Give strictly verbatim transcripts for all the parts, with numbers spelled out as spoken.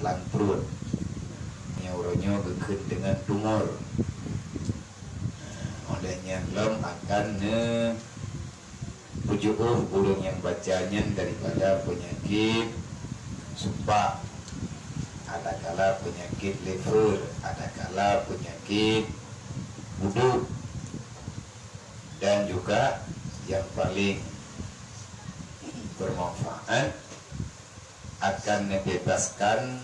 lam pruet. Nyoe uroe nyoe geukheun deungon tumor. Óh lheueh nyan lom akan neu Peujuôh ureuëng nyang baca nyan daripada peunyakét sumpak, adakala peunyakét liver, adakala peunyakét uduk, dan juga nyang paleng beumanfaat, akan neubebaskan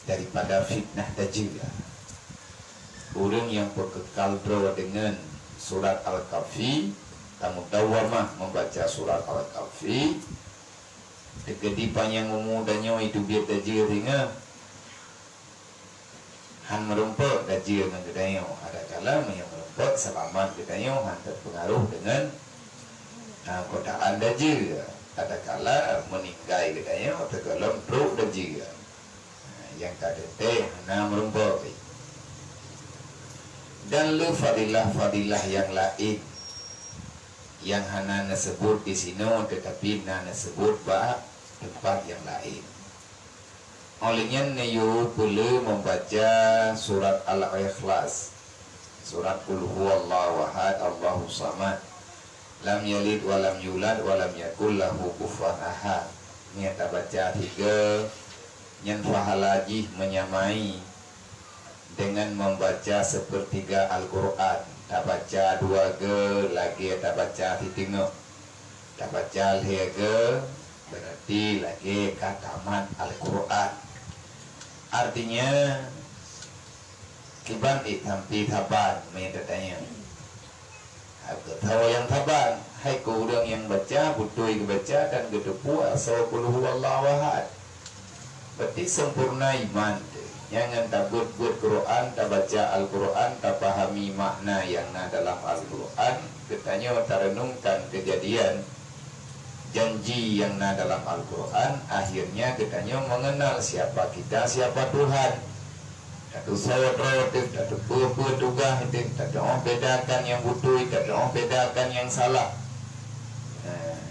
daripada fitnah dajeueng. Ureuëng nyang peukeukal droe deungon surat Al-Kahfi, tamudawamah membaca surat Al-Kahfi, teukeudi panyang umu tanyoe itu biet dajeueng ringa, han meurumpok dajeueng ngon geutanyoe. Adakala meunyoe meurumpok, seulamat geutanyoe han teupeungaruh deungon, ha, godaan dajeueng. Adakala meuninggai geutanyoe teugohlom trok dajeueng. Ha, nyang ka teuntée hana meurumpok. Dan le fadilah-fadilah nyang laén nyang hana neuseubut disinoe, teutapi na neuseubut bak teumpat nyang laén. Óh lheueh nyan neuyue peuleueh membaca surat Al-Ikhlas, surat Qul huwallahu ahad, Allahus samad, lam yalid walam yulad walam yakul lahu kufuwan ahad. Nyan tabaca tiga, nyan pahala jih menyamai dengan membaca sepertiga Al-Quran. Tabaca dua ge lagée tabaca siteungoh. Tabaca lhée ge, berarti lagée ka tamat Al-Quran. Artinya, kiban ék sampoe saban meunyoe tatanyong. Geutanyoe nyang saban, hai keu ureuëng nyang baca, beutôi geubaca dan geuteupeue asoe Qul huwallahu ahad. Berarti sempurna iman teuh. Nyang ngon tabeuet-beuet Quran, tabaca Al-Quran, tapahami makna nyang na dalam Al-Quran, geutanyoe tareunungkan keujadian janji nyang na dalam Al-Quran, akhirnya geutanyoe mengenal siapa kita, siapa Tuhan. Tatusoe droe teuh, tateupeue-peue tugaih teuh, tatuoh bedakan nyang beutôi, tatuoh bedakan nyang salah. Nah,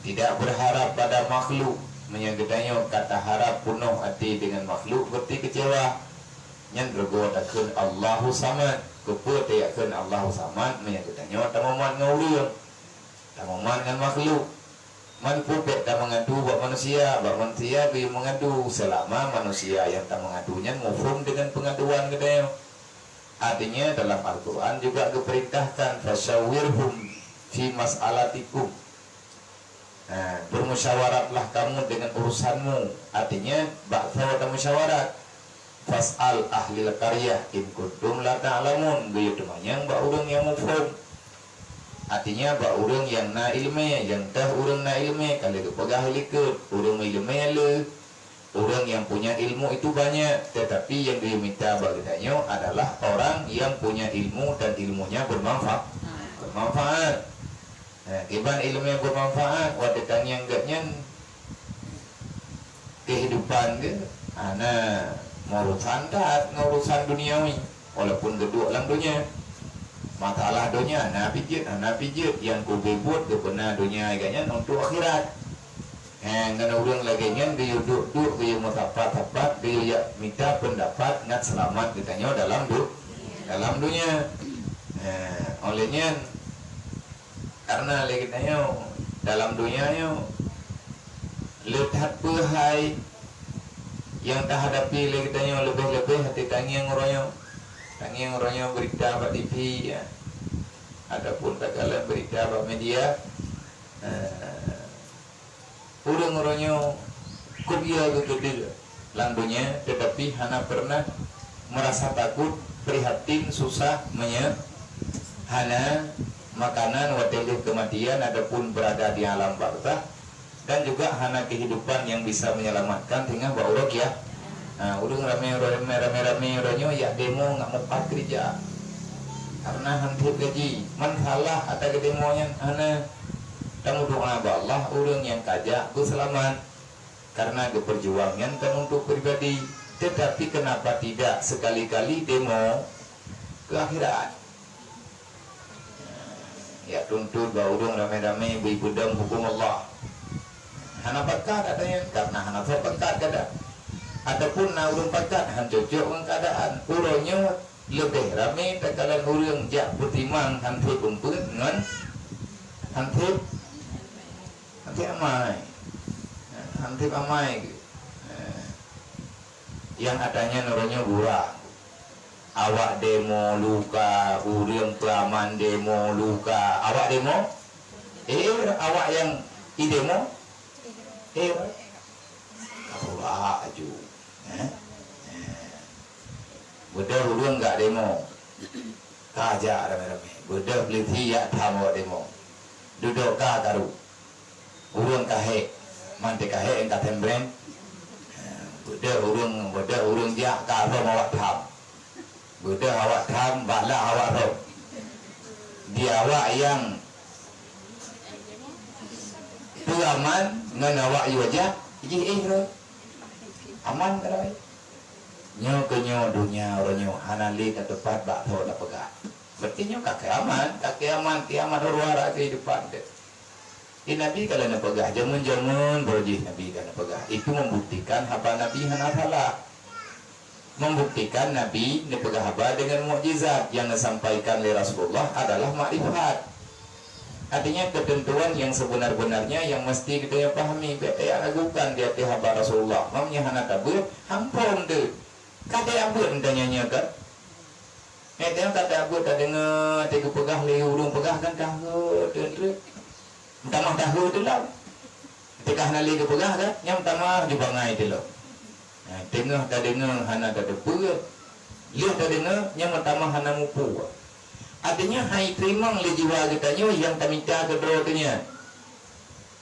tidak berharap pada makhluk. Meunyoe geutanyoe ka taharap peunoh até deungon makhluk, berarti keucewa. Nyan reugoe takheun Allahu Samad. Keupeue tajak kheun Allahu Samad? Meunyoe geutanyoe tamumat ngon ureuëng, tamumat ngon makhluk. Man peue bék tameungadu bak manusia, bak manusia geuyue meungadu, seulama manusia nyang tameungadu nyan muphom deungon peungaduan geutanyoe. Artinya, dalam Al-Quran juga geupeurintahkan, "Fasyawirhum fi mas'alatikum." Ha, bermusyawaratlah kamu dengan urusanmu. Artinya, bak soe tamusyawarat. "Fas'al ahlil qaryah in kuntum la ta'lamun." Geuyue teumanyong bak ureuëng nyang muphom. Artinya, bak ureuëng nyang na iéleumé, nyang teuh ureuëng na iéleumé, ka lheueh geupeugah likot, ureuëng iéleumé le, ureuëng nyang punya ilmu itu banyak, tetapi nyang geuyue mita bak geutanyoe adalah orang yang punya ilmu dan ilmunya bermanfa-, bermanfaat. Nah, kiban iéleumé bermanfaat, watée tangieng geuh nyan, kehidupan geuh hana meurusan that ngon urusan duniawi, walaupun geuduek lam donya. Masalah donya hana pijeut, hana pijeut, nyang kubeubeuet geupeuna donya geuh nyan untuk akhirat. Hé, ngon ureuëng lagée nyan geuyue duek-duek, geuyue meusapat-sapat, geuyue jak mita peundapat ngat seulamat geutanyoe dalam du-, dalam donya. Hé, óh lheueh nyan, karena lé geutanyoe dalam donya nyoe le that peue hai nyang tahadapi lé geutanyoe, leubeh-leubeh até tangieng uroe nyoe. Tangieng uroe nyoe beurita bak T V, ya, ataupun takalon beurita bak media. Eh, ureuëng uroe nyoe keubiya geukeudeh lam donya, tetapi hana pernah merasa takut, prihatin, susah, menye-, hana makanan watée lheueh keumatian ataupun berada di alam barzakh, dan juga hana kehidupan yang bisa menyelamatkan singoh bak uroe kia-, ha, ureuëng ramé, ramé, ramé-ramé uroe nyoe jak demo ngat mupat keurija karena han trok gaji. Man salah ata geudemo nyan? Hana. Tameudoá bak Allah ureuëng nyang ka jak beuseulamat. Karena geupeurjuang nyan kan untuk pribadi, tetapi kenapa tidak sekali-kali demo keu akhirat? Ya, tuntut bak ureuëng ramé-ramé bri peudong huköm Allah. Hana pakat ata nyan, karena hana soe pakat gata. Ataupun na ureuëng pakat han cocok ngon keuadaan. Uroe nyoe leubeh ramé takalon ureuëng jak peutimang han theb umpeuet ngon han theb, han theb amai. Han theb amai geuh. Nyang ata nyan uroe nyoe gura. Awak demo luka, ureuëng peuaman demo luka. Awak demo? Eh, awak nyang idemo? Eh, gura aju. Eh? Eh. Beudôh ureuëng gak demo. Ka jak ramé-ramé. Beudôh peulisi jak tham awak demo. Dudoe ka karu. Ureuëng ka hék, man teuka hék ka tembreng. Beudôh ureuëng, beudôh ureuëng jak ka rhom awak tham. Beudôh awak tham, balah awak rhom. Di awak nyang peuaman ngon awak yue jak, jih éh rhom. Aman keudroe. Nyoe keu nyoe donya uroe nyoe hana lé tateupat bak tho tapeugah. Berarti nyoe ka kiamat, ka kiamat, kiamat uroe raya kehidupan teuh. Di Nabi ka lheueh neupeugah, jameun-jameun baroe jih Nabi ka neupeugah. Itu membuktikan haba Nabi hana salah. Membuktikan Nabi neupeugah haba dengan mukjizat yang disampaikan lé Rasulullah adalah makrifat. Artinya, ketentuan yang sebenar-benarnya yang mesti kita pahami. Bèk tayak ragukan di ateueh haba Rasulullah. Meunyoe hana tabeuet, hamphom teuh. Ka tayak beuet meunyoe nyan kan? Eh, teuh ka tayak beuet, tadeungoe, teuh geupeugah lé ureuëng peugah kan tahe teuh. Meutamah tahe teuh lom. Teuka hana lé geupeugah kan, nyang meutamah ju bangai teuh lom. Nah, teungoh tadeungoe hana tateupeue, lheueh tadeungoe nyang meutamah hana mupeue. Artinya, han jiteurimong lé jiwa geutanyoe nyang tamita keudroe teuh nyan.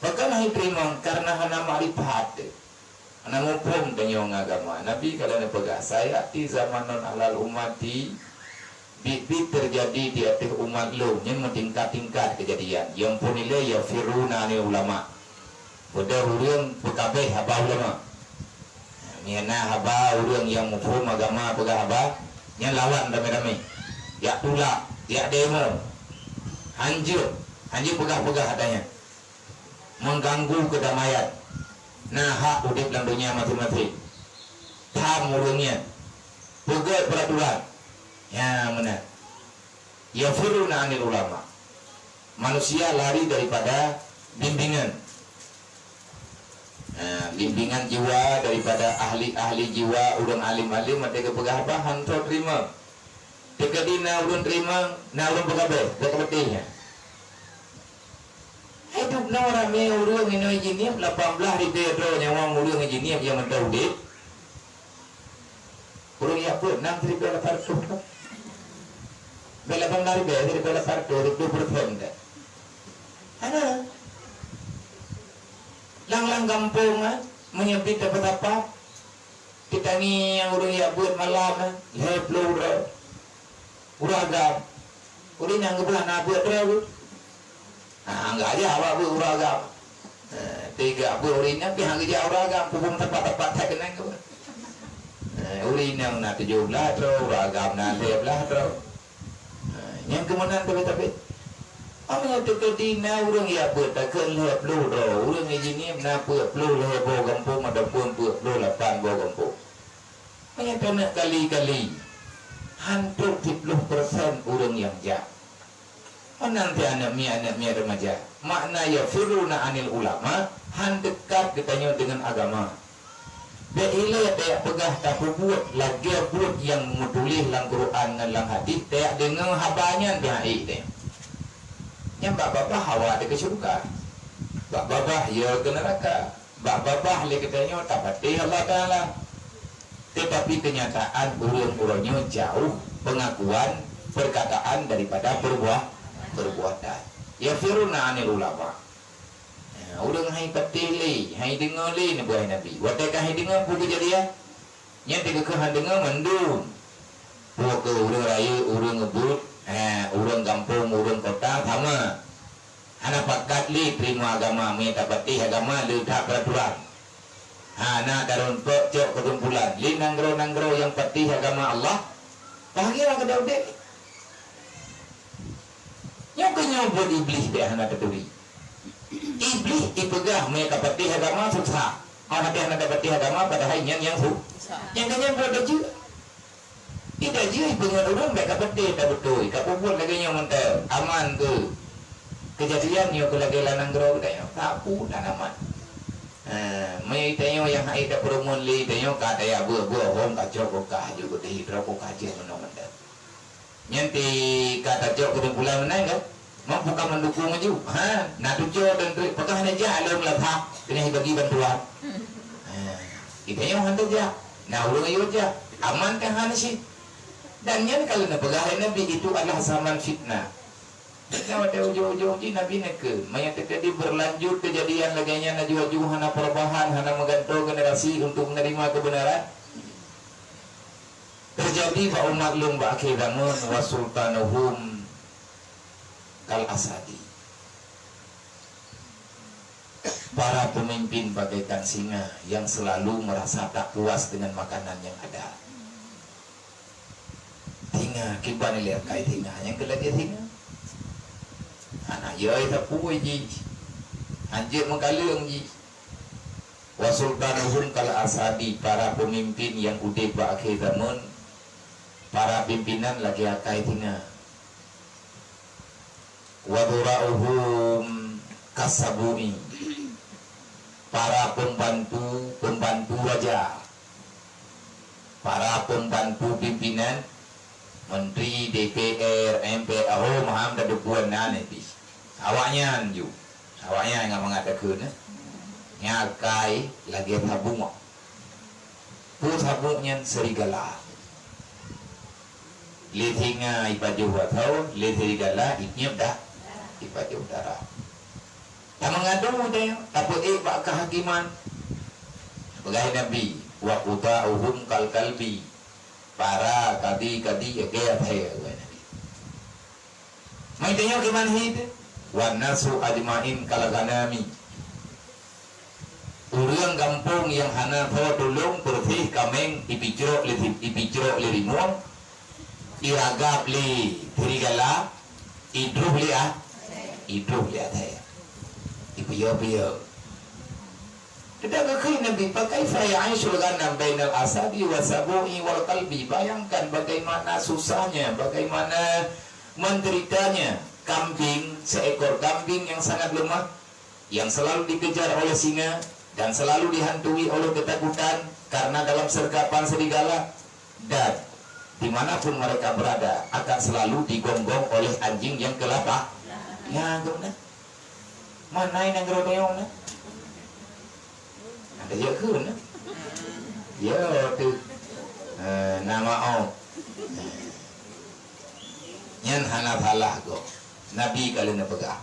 Pakon han jiteurimong? Karena hana makrifat teuh. Hana muphom tanyoe ngon agama. Nabi ka lheueh neupeugah, "Sayati zamanun alal ummati," biet-biet teujadi di ateueh umat lôn, nyan meutingkat-tingkat keujadian. Nyang phon ilée yafirruna anil ulama. Beudôh ureuëng peukabeh haba ulama. Meunyoe na haba ureuëng nyang muphom agama peugah haba, nyan lawan ramé-ramé. Jak tulak, jak demo. Hanjeuet, hanjeuet peugah-peugah ata nyan. Mengganggu kedamaian. Na hak udeb lam donya maséng-maséng. Tham ureuëng nyan. Peugét peuraturan. Nyan meunan. Yafirruna anil ulama. Manusia lari daripada bimbingan. Nah, bimbingan jiwa daripada ahli-ahli jiwa, ureuëng alim-alim, watée geupeugah haba han teurimong. Teukeudi na ureuëng teurimong, na ureuëng peugabeh, bak keubeuteh nyan. Hai dub noe ramé ureuëng inoe jinieb lapan blaih ribée droe nyawöng ureuëng jinieb nyang mantong udeb. Ureuëng jak beuet nam siribée lapan reutôh. Bèk lapan blaih ribée, siribée lapan reutôh, dua puluh persen dah. Hana. Lam-lam gampông, ah, meunyoe pih teupeu-teupeu, teutangieng ureuëng jak beuet malam, ah, lhée ploh droe. Ureuëng agam. Ureuëng nyang geupeugah na beuet droe. Ha, anggap aja awak beuet ureuëng agam. Eh, teuga beuet ureuëng nyan pih han geujak ureuëng agam, pubong teumpat-teumpat that keunan keuh. Eh, ureuëng inong na tujoh blaih droe, ureuëng agam na lhée blaih droe. Eh, nyang keumeunan tabe-tabe. Meunyoe teukeudi na ureuëng jak beuet takheun lhée ploh droe, ureuëng jinieb na peuet ploh lhée boh gampông ataupun peuet ploh lapan boh gampông. Meunyoe taneuk kali-kali, han trok siploh persen ureuëng nyang jak. Meunan pih aneuk miet-aneuk miet remaja. Makna yafirruna anil ulama, han dekat geutanyoe deungon agama. Bèk ilée tajak peugah tapeubuet lagée buet nyang meutuléh lam Quran ngon lam hadis, tajak deungoe haba nyan pih han ék teuh. Nyan bak babah awak teuh keu syeuruga. Bak babah yo keu neuraka. Bak babah lé geutanyoe tapatéh Allah Taala. Teutapi keunyataan ureuëng uroe nyoe jauh pengakuan, perkataan daripada perbuah-, perbuatan. Yafirruna anil ulama. Nah, ureuëng han jipatéh lé, han jideungoe lé neubuet Nabi. Watée ka han jideungoe peue keujadian? Nyan teuka keuh han deungoe mandum. Peue keuh ureuëng rayeuk, ureuëng ubit, eh, ureuëng gampông, ureuëng kota sama. Hana pakat lé teurimong agama, meunyoe tapatéh agama le that peuraturan. Hana tarumpok cok keusimpulan. Lé nanggroe-nanggroe nyang patéh agama Allah, bahagia keu udeb. Nyoe keuh nyoe buet Iblih bèk hana taturi. Iblih ipeugah meunyoe tapatéh agama susah. Hana teuh, hana teuh agama, padahai nyan nyang su-, nyang ka nyan buet dajeuh. Di dajeuh peungeut ureueng bèk ka peudeh tabeutôi, ka peubuet lagèe nyoe mantong, aman keu keujadian nyoe keu lagèe lam nanggroe geutanyoe, ka peue tan aman. Eh, meunyoe tanyoe nyang hai tapeureumeun lé tanyoe ka tajak beuet-beuet hom ka cok kulkas, jeuet keudeh droe kulkas jeuet meunoe mantong. Nyan pih ka tacok keusimpulan meunan kan? Mampu ka mendukung laju. Ha, na tucok dan duit peugah na jak lom lam hak keuneuk bagi bantuan. Ha, geutanyoe han tajak. Na ureueng ayue jak. Aman ka hana cit. Dan nyan ka lheueh neupeugah lé Nabi, itu adalah zaman fitnah. Fitnah watèe ujong-ujong jih Nabi neukheun, meunyoe teukeudi berlanjut kejadian lagèe nyan laju-laju hana perubahan, hana meugantoe generasi untuk menerima kebenaran, terjadi bak umat lôn bak akhé zaman, wa sultanuhum kal asadi. Para pemimpin bagaikan singa yang selalu merasa tak puas dengan makanan yang ada. Singa, kiban ilèe akai singa, nyang keu lagèe singa. Hana jeuet sapeue jih, hanjeuet meukaleueng jih. Wa sultanuhum kal asadi, para pemimpin yang udép bak akhé zaman, para pimpinan lagèe akai singa. Wa dhura'uhum kasabu'i, para pembantu-pembantu raja, para pembantu pimpinan, menteri, D P R, M P R, oh, maham dan dukuan nan itu. Awaknyan ju. Awaknyan nyang mangat takheun, eh. Nyan akai lagèe saboh. Peue saboh nyan? Serigala. Lé singa ipajoh asoe, lé serigala itiep da-, ipajoh darah. Tameungadu deh, tapeuék bak kehakiman. Peugah Nabi, "Wa qudha'uhum kal kalbi." Para kadi-kadi lagèe asoe, peugah Nabi. Meutanyoe kiban hit, "Wan nasu ajma'in kal ghanami." Ureueng gampông nyang hana soe tulông, peureuseh kaméng ipicrok lé, ipicrok lé rimueng, iragab lé serigala, idroh lé a-, idroh lé asèe. Ipiyo-piyo. Teuka geukheun Nabi, "Fa kaifa ya'ishul ghanam bainal asadi wa sabu'i wal kalbi?" Bayangkan bagaimana susahnya, bagaimana menderitanya kambing, seekor kambing yang sangat lemah, yang selalu dikejar oleh singa dan selalu dihantui oleh ketakutan karena dalam sergapan serigala, dan di mana pun mereka berada akan selalu digonggong oleh anjing yang kelapa. Ya, geuh na. Mana yang nanggroe na? Ada ya ke na? Ya, tu. Eh, nama oh. Nyan hana salah gob. Nabi ka lheueh neupeugah.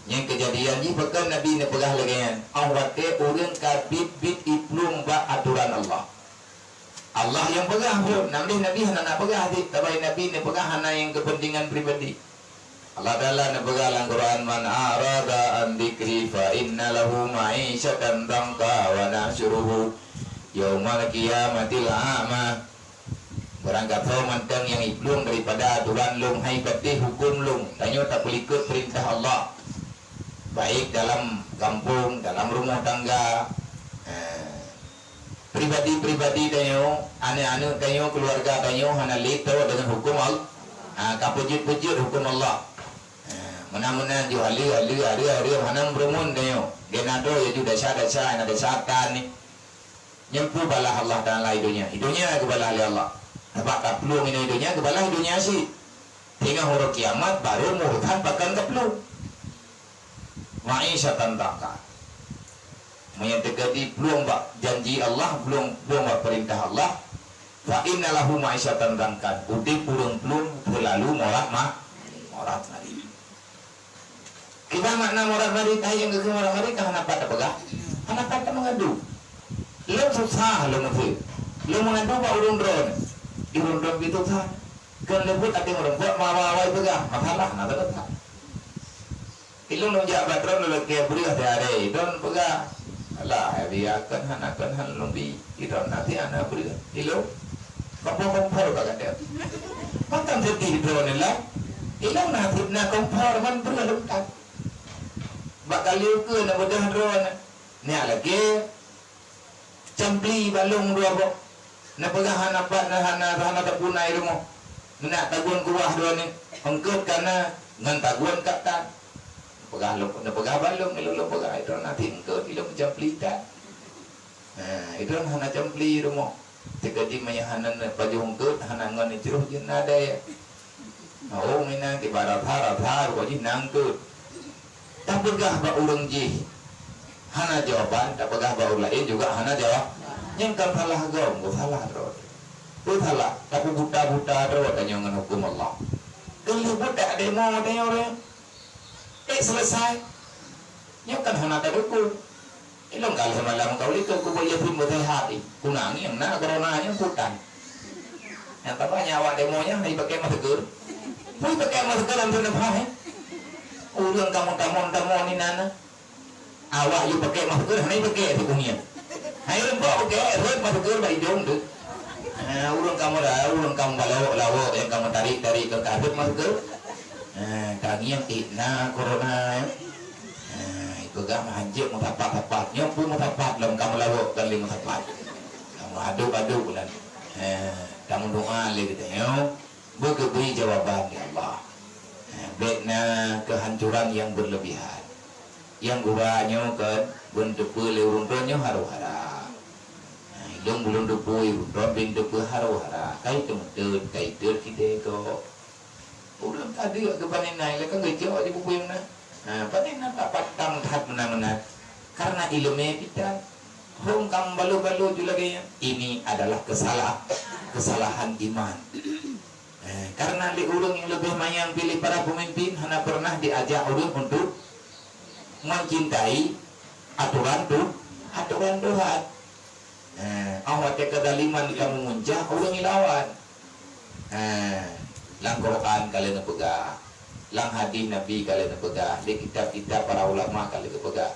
Nyan keujadian jih pakon Nabi neupeugah lagèe nyan. Óh watèe ureueng ka biet-biet iplueng bak atoran Allah. Allah nyang peugah buet, nam deh Nabi hana na peugah cit, tabari Nabi neupeugah hana nyang keupeuntengan pribadi. Allah Taala neupeugah lam Quran, "Man a'rada an dzikri fa inna lahu ma'isyatan dhanka wa nahsyuruhu yaumal qiyamati a'ma." Barang gasoe mantong nyang iplueng daripada atoran Lôn, han ipatéh hukôm Lôn, tanyoe tapeulikot peurintah Allah, baik dalam gampông, dalam rumoh tangga, eh, pribadi-pribadi tanyoe, aneuk-aneuk tanyoe, keuluwarga tanyoe hana lé toe deungon hukôm Al-, ha, ka peujeuet-peujeuet hukôm Allah. Ha, meunan-meunan ju haleue-haleue, hareuem-hareuem hana meurumun tanyoe. Gen na droe ju desya-desya, na desya tan ni. Nyan peue balaih Allah Taala i donya. I donya geubalah lé Allah. Sabab taplueng inoe i donya geubalah i donya cit. Teungoh uroe kiamat baru meuurusan pakon taplueng. Ma'isyatan dhanka. Meunyoe teukeudi plueng bak janji Allah, plueng, plueng bak peurintah Allah, fa inna lahu ma'isyatan dhanka. Udép ureueng plueng seulalu morat ma-, morat marit. Kiban makna morat marit, hai nyang geukheun morat marit, ka hana pat tapeugah, hana pat tameungadu. Lôn susah lôn meuseu. Lôn meungadu bak ureueng droeneuh. Di ureueng droeneuh pih susah. Keu leubuet até meureumpok ma-, ma-, awai peugah, masalah na teuka. Ilôn lôn jak bak droeneuh lôn lakèe breueh siharé, droeneuh peugah, "Alah, biya kon hana kon han lôn bi, droeneuh na siat na breueh." Ilôn kompor-kompor bak gata. Pakon seudeh droeneuh lah? Ilôn na sit na kompor man breueh lôn that. Bak kali ukeue na beudôh droeneuh. Nyak lagèe Campli bak lôn dua boh. Neupeugah hana pat, hana, hana tapuna i rumoh. Meunak tagun kuah droeneuh. Eungkôt ka na ngon tagun ka tan. Neupeugah lôn, neupeugah bak lôn, lôn, lôn peugah, "Droeneuh na tiep eungkôt, ilôn meucampli tan." Ha, droeneuh hana campli i rumoh. Teukeudi meunyo hana neupajoh eungkôt, hana ngon neucroh jeuet na dèe. Oh, meunan kiban rasa-rasa rupa jih na eungkôt. Tapeugah bak ureueng jih hana jawaban, tapeugah bak ureueng laén juga hana jawab. Nyan kan salah gob, salah droe. Peue salah, tapeubuta-buta droe tanyoe ngon huköm Allah. Keu lheueh buta demo tanyoe, eh, selesai. Nyoe kan hana tadukung. Ilôn ka lheueh malam ka u likot kubu Yasin beuseuhat, eh. Kunang nyang na corona nyan kutan. Nyang taba nyan awak demo nyan hana jipakè masker. Peue jipakè masker lam teuneuh, eh? Ureueng kamoe tamong-tamong inan na. Awak jipakè masker hana jipakè siku nyan. Hai rumpok pakè rhot masker bak idong tu. Ha, ureueng kamoe dah, ureueng kamoe balawok-lawok nyang kamoe tarik-tarik keu ka rhot masker. Ha, ka ngieng, eh, na corona, eh. Ha, ipeugah meuhanjeuet meusapat-sapat. Nyoe peue meusapat lom, ka meulawok ka lé meusapat. Ka meuadôk-adôk bulan. Ha, tameudoa lé geutanyoe, beugeubri jawaban lé Allah. Ha, bèk na keuhancuran nyang beureulebihan. Nyang gura nyoe kan, bèk teupeue lé ureueng droe nyoe harôh hara. Ha, ilôn bulôn teupeue ureueng droe bèk teupeue harôh hara. Kai teumeuteun, kai teut sidéh gob. Ureueng ka deuk keu panen nai, lé ka geujok di bubeng na. Ha, panen na ka patang that meunan-meunan. Karena ileumèe pitan. Hong kam balo-balo ju lagèe nyan. Ini adalah kesalah-, kesalahan iman. Eh, karena lé ureueng nyang leubeh manyang piléh para peumimpin hana peureunah diajak ureueng untuk mencintai atoran Tu-, atoran Tuhan. Eh, 'oh watèe keuzaliman ka meumuncah, ureueng ilawan. Eh, lam Quran ka lheueh neupeugah, lam hadis Nabi ka lheueh neupeugah, di kitab-kitab para ulama ka lheueh geupeugah.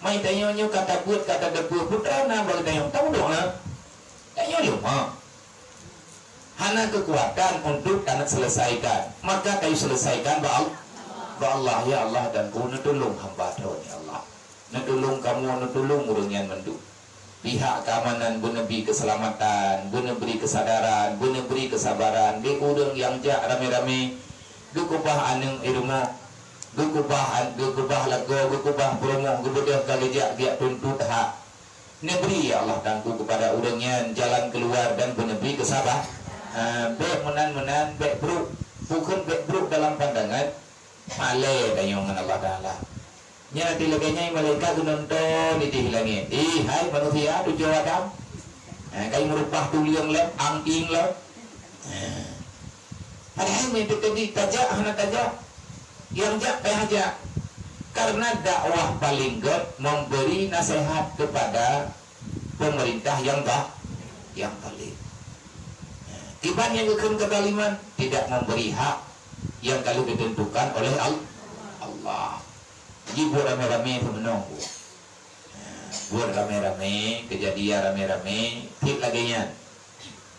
Mai tanyoe nyoe ka tabeuet, ka tateupeue, peue teuma na bak tanyoe, taudok na. Tanyoe lemah. Hana keukuatan untuk taneuk selesaikan. Maka kayue selesaikan bak Al-, bak Allah. Ya Allah, dan ku neutulông hamba Droe, ya Allah. Neutulông kamoe, neutulông ureueng nyan mandum. Pihak keamanan beuneubri keuseulamatan, beuneubri keusadaran, beuneubri keusabaran di ureueng nyang jak ramé-ramé, geukeubah aneuk i rumoh, geukeubah an-, geukeubah lakoe, geukeubah peurumoh, geubeudôh ka geujak geujak tuntot hak. Neubri, ya Allah, tangku keupada ureueng nyan jalan keuluwa dan beuneubri keusaba-, eh, bèk meunan-meunan, bèk brôk. Bukon bèk brôk dalam pandangan malèe tanyoe ngon Allah Taala. Nyan lagèe nyan malaikat geunonton di langèt. "Eh, hai manusia, tujoh Adam. Eh, kayue meurubah tuleueng lom, angking lom." Eh. Padahai meunyoe teukeudi tajak hana tajak, nyang jak payah jak. Karena dakwah paléng gèt memberi nasihat kepada pemerintah yang ba-, yang zalim. Kiban nyang geukheun keuzaliman, tidak memberi hak yang ka lheueh ditentukan oleh Al-, Allah. Jibuet ramé-ramé seumeunong buet. Buet ramé-ramé, keujadian ramé-ramé, cit lagèe nyan.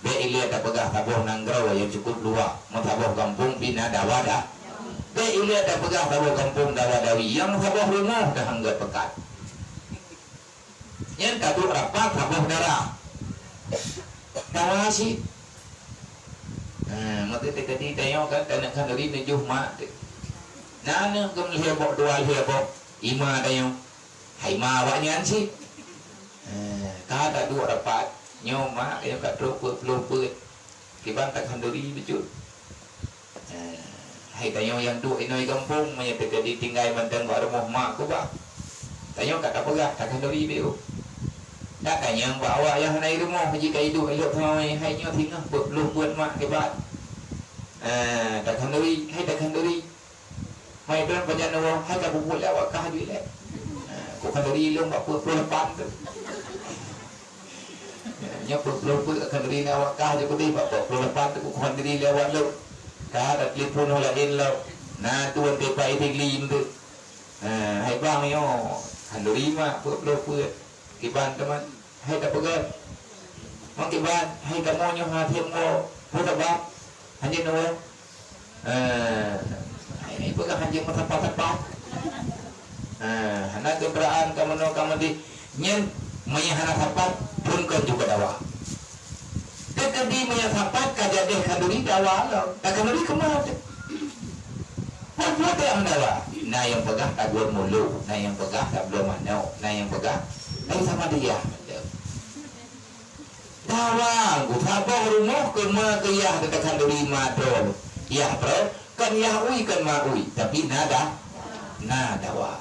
Bèk ilèe tapeugah saboh nanggroe nyang cukup luwah, meusaboh gampông pih na dawa da-, bèk ilèe tapeugah saboh gampông dawa-dawi, nyang saboh rumoh dah anggôt peukat. Nyan ka duek rapat saboh dara. Dawa cit. Nah, meuteuk tadi tanyoe kan, taneuk khanuri neujôh mak teuh. Na aneuk geuh lhèe boh, dua lhèe boh, ima tanyoe. Hai ma awaknyan cit. Eh, ka taduek rapat, nyoe mak nyang ka trok peuet ploh peuet. Kiban takhanduri bacut. Eh, hai tanyoe nyang duek inoe gampông, meunyoe teukeudi tinggai mantong bak rumoh mak kubah. Tanyoe ka tapeugah takhanduri beu. Ka tanyong bak awak nyang hana i rumoh, jih ka iduek ilok teumawai, hai nyoe singoh peuet ploh peuet mak kiban. Eh, takhanduri, hai takhanduri. Mai droen pajan neuwoe, hai ka bubuet lé awak kah jih lé. Ha, ku khanduri lôn bak peuet ploh lapan tu. Nyoe peuet ploh peuet khanduri lé awak kah jih keudeh bak peuet ploh lapan tu ku khanduri lé awak lôn. Ka ada telepon orang lain lom. Na tuan tepa ideg lim tu. Ha, hai bang nyoe khanduri mak peuet ploh peuet. Kiban teuma, hai tapeugah. Mang kiban, hai kamoe nyoe hase mo, peue sabab? Hanjeuet neuwoe. Eh, hai peugah hanjeuet meusapat-sapat. Eh, hana keubeuraan kamoe nyoe kamoe di. Nyan, meunyo hana sapat, Phôn kon juga dawa. Teukeudi meunyoe sapat ka jadeh khanduri dawa lom. Ka khanduri keumah teuh. Peue-peue teuh nyang dawa? Na nyang peugah tagot mulo, na nyang peugah tabloe manok, na nyang peugah, "Ai sama dia." Dawa, saboh rumoh keumah keu yah teuh khanduri ma droe. Yah droe, kon yah ui, kon ma ui, tapi na da-, na dawa.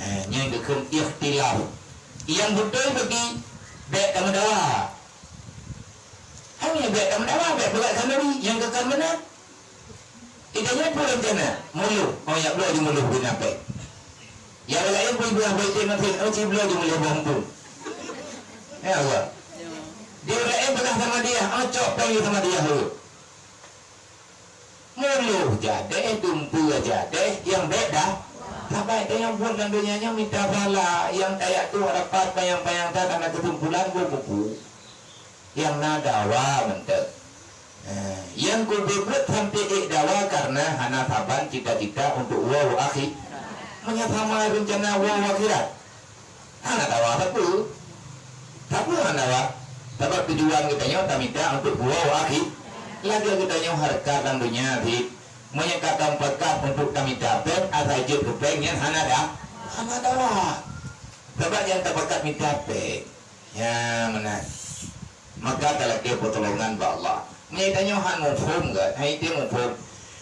Eh, nyan geukheun ikhtilaf. Nyang beutôi bagi bèk tameudawa. Hanya bèk tameudawa, bèk beulat khanduri, nyang keu kon meunan. Ita nyoe peue rencana? Mulo. Oh, yak bloe di mulo guna pèng. Ya, laén pun ibu abang itu nanti, oh, ci bloe di mulo bawang pun. Ya Allah. Dia laén peugah sama dia, oh, cok pèng sama dia, oh. Mulo jadeh, dumpeue jadeh, nyang bèk dah. Sabai teuh nyang buet lam donya nyoe mita pahala, nyang tajak tuek rapat panyang-panyang that hana keusumpulan, beu mupu. Nyang na dawa mantong. Eh, nyang kubuet-buet sampoe ék dawa karena hana saban cita-cita untuk woe u akhi-, meunyo sama rencana woe u akhirat. Hana dawa sapeue. Sapeue hana dawa? Sabab tujuan geutanyoe tamita untuk buwoe u akhi-, lagèe geutanyoe hareukat lam donya cit. Meunyo ka tapakat untuk tamita pèng, asai jeuet keu pèng nyan hana da-, hana dawa. Sabab nyang tapakat mita pèng. Ya, meunan. Maka talakèe peutulongan bak Allah. Meunyo tanyoe han muphom gèt, han item muphom.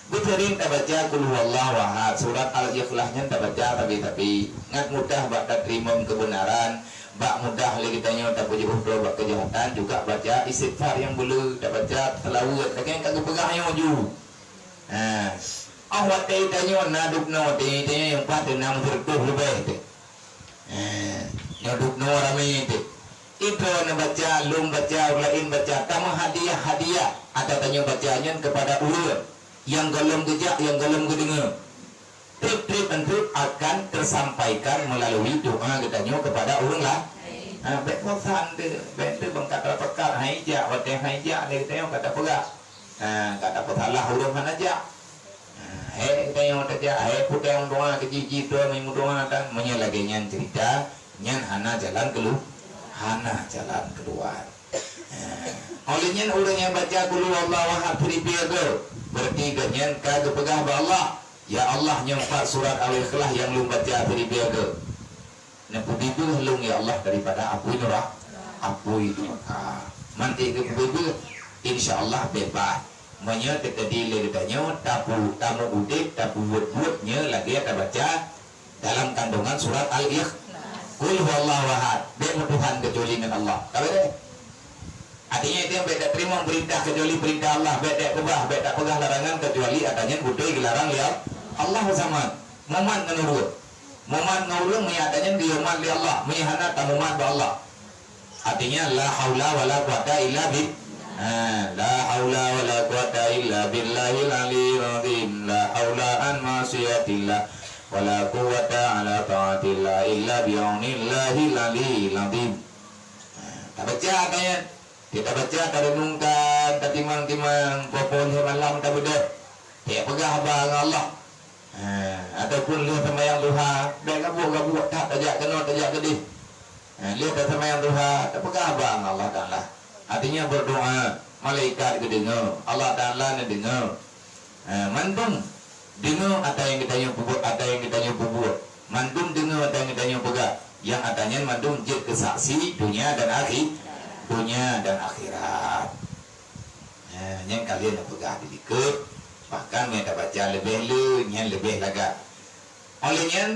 Beuseuring tabaca Qul Huwallahu Ahad, surat Al-Ikhlas nyan tabaca sabe-sabe. Ngat mudah bak tateurimong keubeunaran, bak mudah lé geutanyoe tapeujeuôh droe bak keujahatan, juga baca istighfar nyang beuleu, tabaca seulaweuet, lagèe nyang ka geupeugah nyoe ju. Ha. Oh, watèe tanyoe na dubnoe, watèe tanyoe nyang pat na meuseureutoh leubeh teuh. Eh, nyoe dubnoe ramé teuh. Idroe neubaca, lôn baca, ureueng laén baca, tameuhadiah-hadiah ata tanyoe baca nyan keupada ureueng nyang gohlom geujak, nyang gohlom geudeungoe. Trép-trép mantong akan teusampaikan meulalui doa geutanyoe keupada ureueng laén. Ha, bèk bosan teuh, bèk teuh ban ka tapeugah, han ijak, watèe han ijak lé geutanyoe ka tapeugah. Ha, ka tapeusalah ureueng hana jak. Hai, tanyoe tajak, hai, peue nyang meudoa keu jih, jih droe meudoa tan. Meunyoe lagèe nyan ceurita, nyan hana jalan keulu-, hana jalan keuluar. Ha. Óh lheueh nyan ureueng nyang baca Qul Huwallahu Ahad siribèe goe, beurati gobnyan ka geupeugah bak Allah, "Ya Allah, nyoe pat surat Al-Ikhlas nyang lôn baca siribèe goe." Neupeubeubaih lôn, ya Allah, daripada apui nura-, apui nuraka. Manté geupeubeubaih, insya Allah beubaih. Meunyoe teukeudi lé geutanyoe tapu-, tamu udép, tapeubuet-buet nyoe lagèe tabaca dalam kandungan surat Al-Ikh-, Qul Huwallahu Ahad, bèk meutuhan keucuali ngon Allah. Ka beureh? Artinya, itu bèk tateurimong peurintah keucuali peurintah Allah, bèk tapeugah, bèk tapeugah larangan keucuali ata nyan beutôi geularang lé Allah. Allahu Samad, mumat ngon ureueng. Mumat ngon ureueng meunyo ata nyan geuyue mat lé Allah, meunyo hana tamumat bak Allah. Artinya, la haula wala quwata illa bi-, ha, la haula wala quwata illa billahil aliyil azim. La haula an ma'siyatillah wala quwata ala taatillah illa bi aunillahil aliyil azim. Ha, tabaca ata nyan. Tabaca, tarenungkan, tatimang-timang, poh-poh lhèe malam tabeudôh. Tapeugah haba ngon Allah. Ha, ataupun lheueh seumayang duha, bèk gabuek-gabuek that tajak keunoe tajak keudéh. Ha, lheueh taseumayang duha, tapeugah haba ngon Allah Taala. Artinya berdoa, malaikat geudeungoe, Allah Taala neudeungoe. Ha, mandum deungoe ata nyang geutanyoe peubuet, ata nyang geutanyoe peubuet. Mandum deungoe ata nyang geutanyoe peugah. Nyang ata nyan mandum jeuet keu saksi dunia dan akhi-, dunia dan akhirat. Ha, nyan ka lheueh neupeugah di likot, bahkan meunyo tabaca leubeh le, nyan leubeh lagak. Óh lheueh nyan,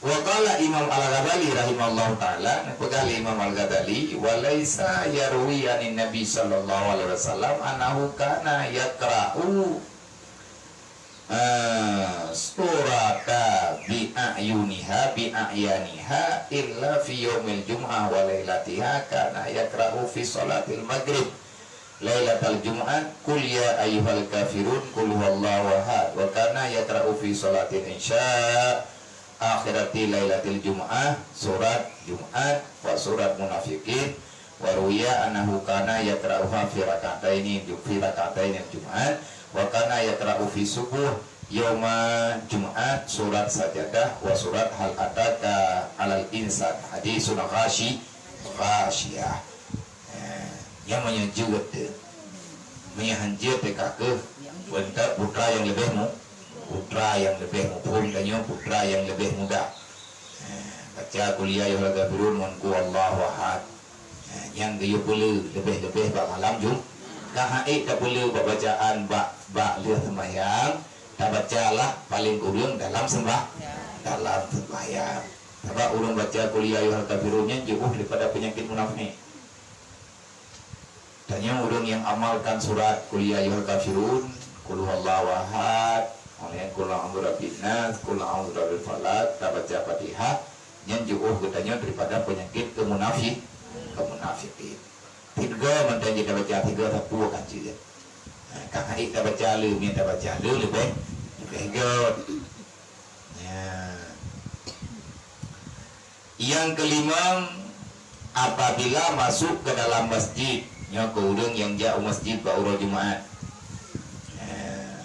wa qala Imam Al-Ghazali rahimahullahu taala, neupeugah lé Imam Al-Ghazali, "Wa laisa yarwi anin Nabi sallallahu alaihi wasallam annahu kana yaqra'u, eh, surata bi a'yuniha, bi a'yaniha, illa fi yaumil jum'ah wa lailatiha, kana yaqra'u fi salatil maghrib." Lailatal Jum'at, Qul ya ayyuhal kafirun, Qul huwallahu ahad. Wa kana yaqra'u fi salatil isya, akhirati lailatil jum'ah, surat Jum'at, wa surat Munafiqin. Wa ruwiya annahu kana yaqra'uha fi rak'ataini, fi rak'atainil jum'at, wa kana yaqra'u fi subuh yauma Jum'at, surat Sajadah, wa surat Hal ataka alal insan. Hadisun ghashi-, Ghasyiyah. Eh, nyan meunyoe jeuet teuh. Meunyoe han jeuet teuh ka kheueh, beuntak putra nyang leubeh mu-, putra nyang leubeh muphom tanyoe, putra nyang leubeh mudah. Eh, baca Qul ya ayyuhal kafirun ngon Qul huwallahu ahad. Eh, nyang geuyue peuleu leubeh-leubeh bak malam Jum-, ka han ék tapeuleu bak bacaan bak, bak lheueh seumayang, tabacalah paleng kureueng dalam seumbah-, dalam seumbahyang. Sabab ureuëng baca Qul ya ayyuhal kafirun nyan jiôh daripada peunyakét munafék. Tanyoe ureuëng nyang amalkan surat Qul ya ayyuhal kafirun, Qul huwallahu ahad, kemudian Qul a'udzu birabbin nas, Qul a'udzu birabbil falaq, tabaca Fatihah, nyan jiôh geutanyoe daripada peunyakét keumunafik-, keumunafékin. Tiga mantong jih tabaca, tiga sapeue ka jeuet. Ha, ka han ék tabaca le, meunyoe tabaca le leubeh, leubeh göt. Ya. Nyang keulimong, apabila masuk ke dalam masjid, nyoe keu ureuëng nyang jak u masjid bak uroe Jumaat. Ya.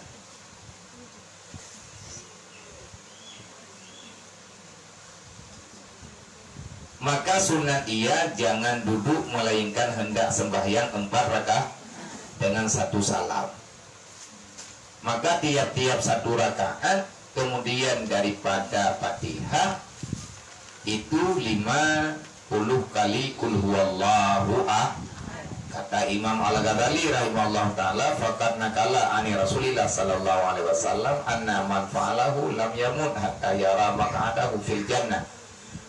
Maka sunat ia jangan duduk melainkan hendak sembahyang empat rakaat dengan satu salam. Maka tiap-tiap satu rakaat, kemudian daripada Fatihah, itu lima puluh kali Qul huwallahu ah. Kata Imam Al-Ghazali rahimahullah taala, "Faqad naqala ani Rasulillah sallallahu alaihi wasallam anna man fa'alahu lam yamut hatta yara maq'adahu fil jannah."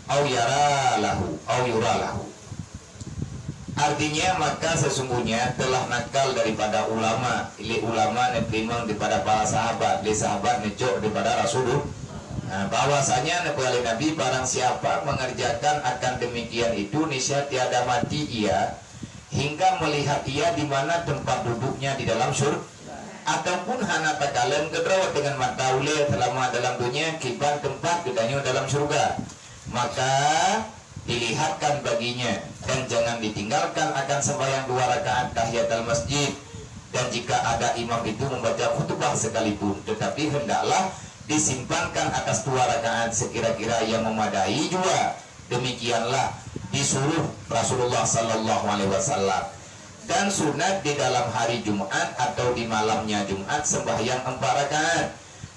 Au yara lahu, au yura lahu. Artinya, maka sesungguhnya telah nakal daripada ulama, lé ulama neuteurimong daripada para sahabat, lé sahabat neucok daripada Rasulullah. Nah, bahwasanya neupeugah lé Nabi, barang siapa mengerjakan akan demikian itu, niscaya tiada mati ia hingga melihat ia di mana tempat duduknya di dalam syur-, ataupun hana takalon keudroe dengan mata ulée selama dalam dunia kiban tempat geutanyoe dalam syurga. Maka dilihatkan baginya dan jangan ditinggalkan akan sembahyang dua rakaat tahiyatul masjid. Dan jika ada imam itu membaca khutbah sekalipun, tetapi hendaklah disimpankan atas dua rakaat sekira-kira yang memadai jua. Demikianlah disuruh Rasulullah sallallahu alaihi wasallam. Dan sunat di dalam hari Jumat atau di malamnya Jumat sembahyang empat rakaat.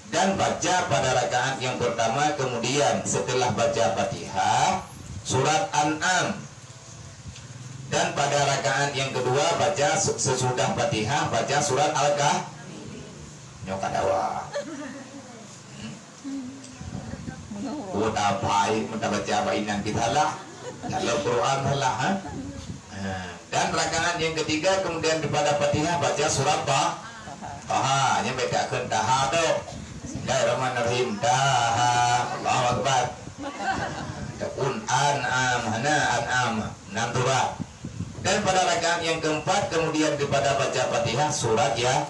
Dan baca pada rakaat yang pertama, kemudian setelah baca Fatihah, surat An'am. Dan pada rakaat yang kedua baca se-, sesudah Fatihah baca surat Al-Kahfi. Nyoe ka dawa. Kuota pai, meuta baca bak inan kita lah. Dalam Quran lah, ha? Ha. Dan rakaat yang ketiga, kemudian daripada Fatihah baca surat Ta-, Taha. Nyan baca kheun Taha tu. Bismillahirrahmanirrahim. Taha. Allahu Akbar. Ataupun An'am, hana An'am. Enam surat. Dan pada rakaat yang keempat, kemudian daripada baca Fatihah, surat Ya-,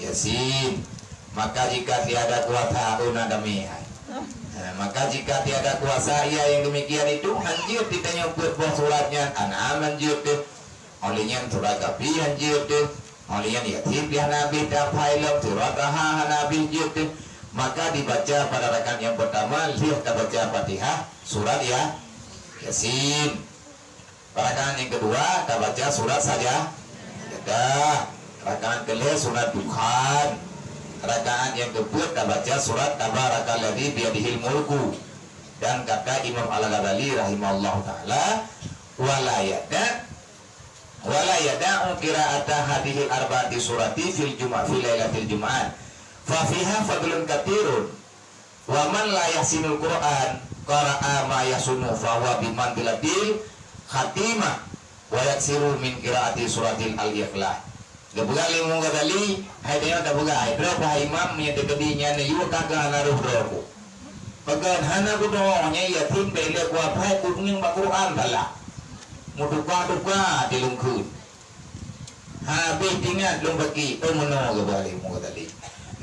Yasin. Maka jika tiada kuasa, oh, na damé hai. Ha, maka jika tiada kuasa ia yang demikian itu, hanjeuet ditanyoe peuet boh surat nyan, An'am hanjeuet teuh. Oleh nyan surat Kahfi hanjeuet teuh. Oleh nyan Yasin pih hana habéh taphai lom, surat Taha hana habéh jeuet teuh. Maka dibaca pada rakaat yang pertama, lheueh tabaca Fatihah, surat Ya-, Yasin. Rakaat yang kedua, tabaca surat saja. Sajadah. Rakaat kelhée surat Dukhan. Rakaat yang keempat, tabaca surat Tabarakalladzi biyadihil mulku. Dan kata Imam Al-Ghazali rahimahullahu taala, "Wala yada-, wala yada'u qira'ata hadhil arba'ati surati fil juma-, fil lailatil jum'ah. Fa fiha fadlun katsirun." Wa man la yahsinul Qur'an qara'a ma yahsunu fa huwa bi manzilatil khatimah wa yaksiru min qiraati suratil Al-Ikhlas. Geupeugah lé Imam Ghazali, hai tanyoe tapeugah, hai droe pah imam nyang teukeudi nyan yue ka keu hana roh droe ku. Peugah hana kudoe nyan Yasin bèk lé kuaphai, kudeungoe bak Qur'an salah. Meutuka-tuka di lungkheun. Habéh teuingat lôn bagi, oh, meunoe geuba lé Mughazali.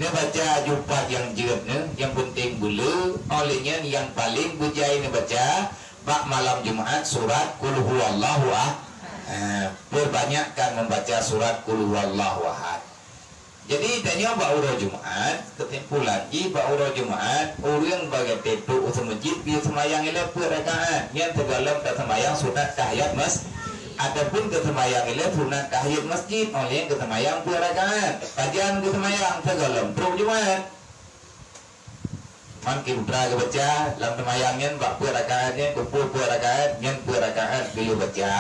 Neubaca jupat nyang jeuet neuh, nyang peunteng beuleu, óh lheueh nyan nyang paleng beujai neubaca bak malam Jumat surat Qul Huwallahu Ah-, eh, peubanyakkan membaca surat Qul Huwallahu Ahad. Jadi, tanyoe bak uroe Jumat, keusimpulan jih bak uroe Jumat, ureuëng bak gata trok u meuseujid geuyue seumayang ilée peuet rakaat, nyan sigohlom taseumayang sunat tahiyat mas-, ataupun geuseumayang ilée sunat tahiyat masjid, óh lheueh geuseumayang peuet rakaat. Pajan geuseumayang sigohlom trok Jumat. Man kiputra geubaca lam seumayang nyan bak peuet rakaat nyan, kumpul peuet rakaat, nyan peuet rakaat geuyue baca.